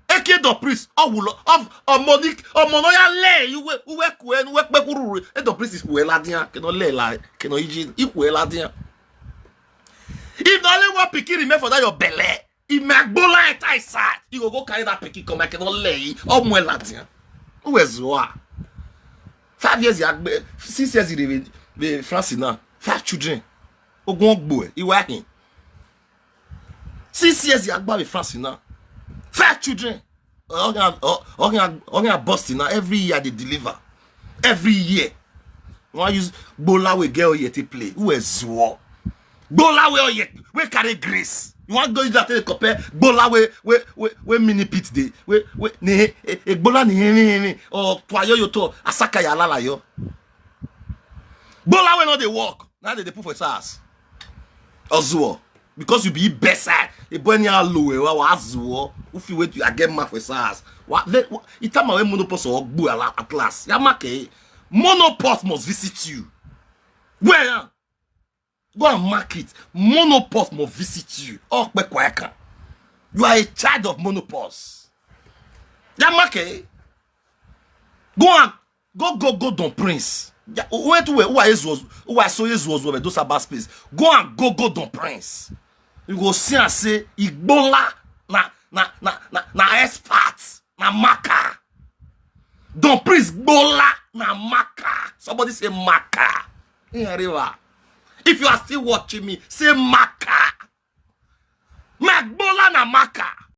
E ki do pris. O wulo. Of o monic. O mono ya le. Uwe uwe kue uwe pe kururu. E do pris is uwe la dia. Ke no le la. Ke no iji. Ikwe la dia. If na only one pikin remain for that your belle, if my gbola enter inside, you go go carry that pikin come. I cannot lay. Omo la dia. Who is wa? Five years ya gbe, six years in the France now. Five children. Ogun ogbo e, iwa hin. Six years ya gba France now. Five children. Only only only busting now. Every year they deliver. Every year. Why use Bola we girl yet to play? Who is war? Bola we yet we carry grace. You want go use that to compare Bola we we we we mini pit day. We we ni e Bola ni ni ni or twayo yo to asaka ya lala yo. Bola we no dey work. Now they dey put for SARS. Ozuo. Because you be better. A boy ni alo we wa wa azuo. If you wait, you get mark for SARS. What? Itama we monopause or gbu ala at last. Ya make monopause must visit you. Where? Go and mark it. Monopause must visit you. Okpe kweka. You are a child of monopause. Ya make. Go and go go go don prince. Wait wait who are Yesu who are so Yesu was over those about space. Go and go go don prince. You go see and say Igbola na na na na na expert na maka. Don prince Gbola na maka. Somebody say maka. In river. If you are still watching me, say maka. Magbola na maka.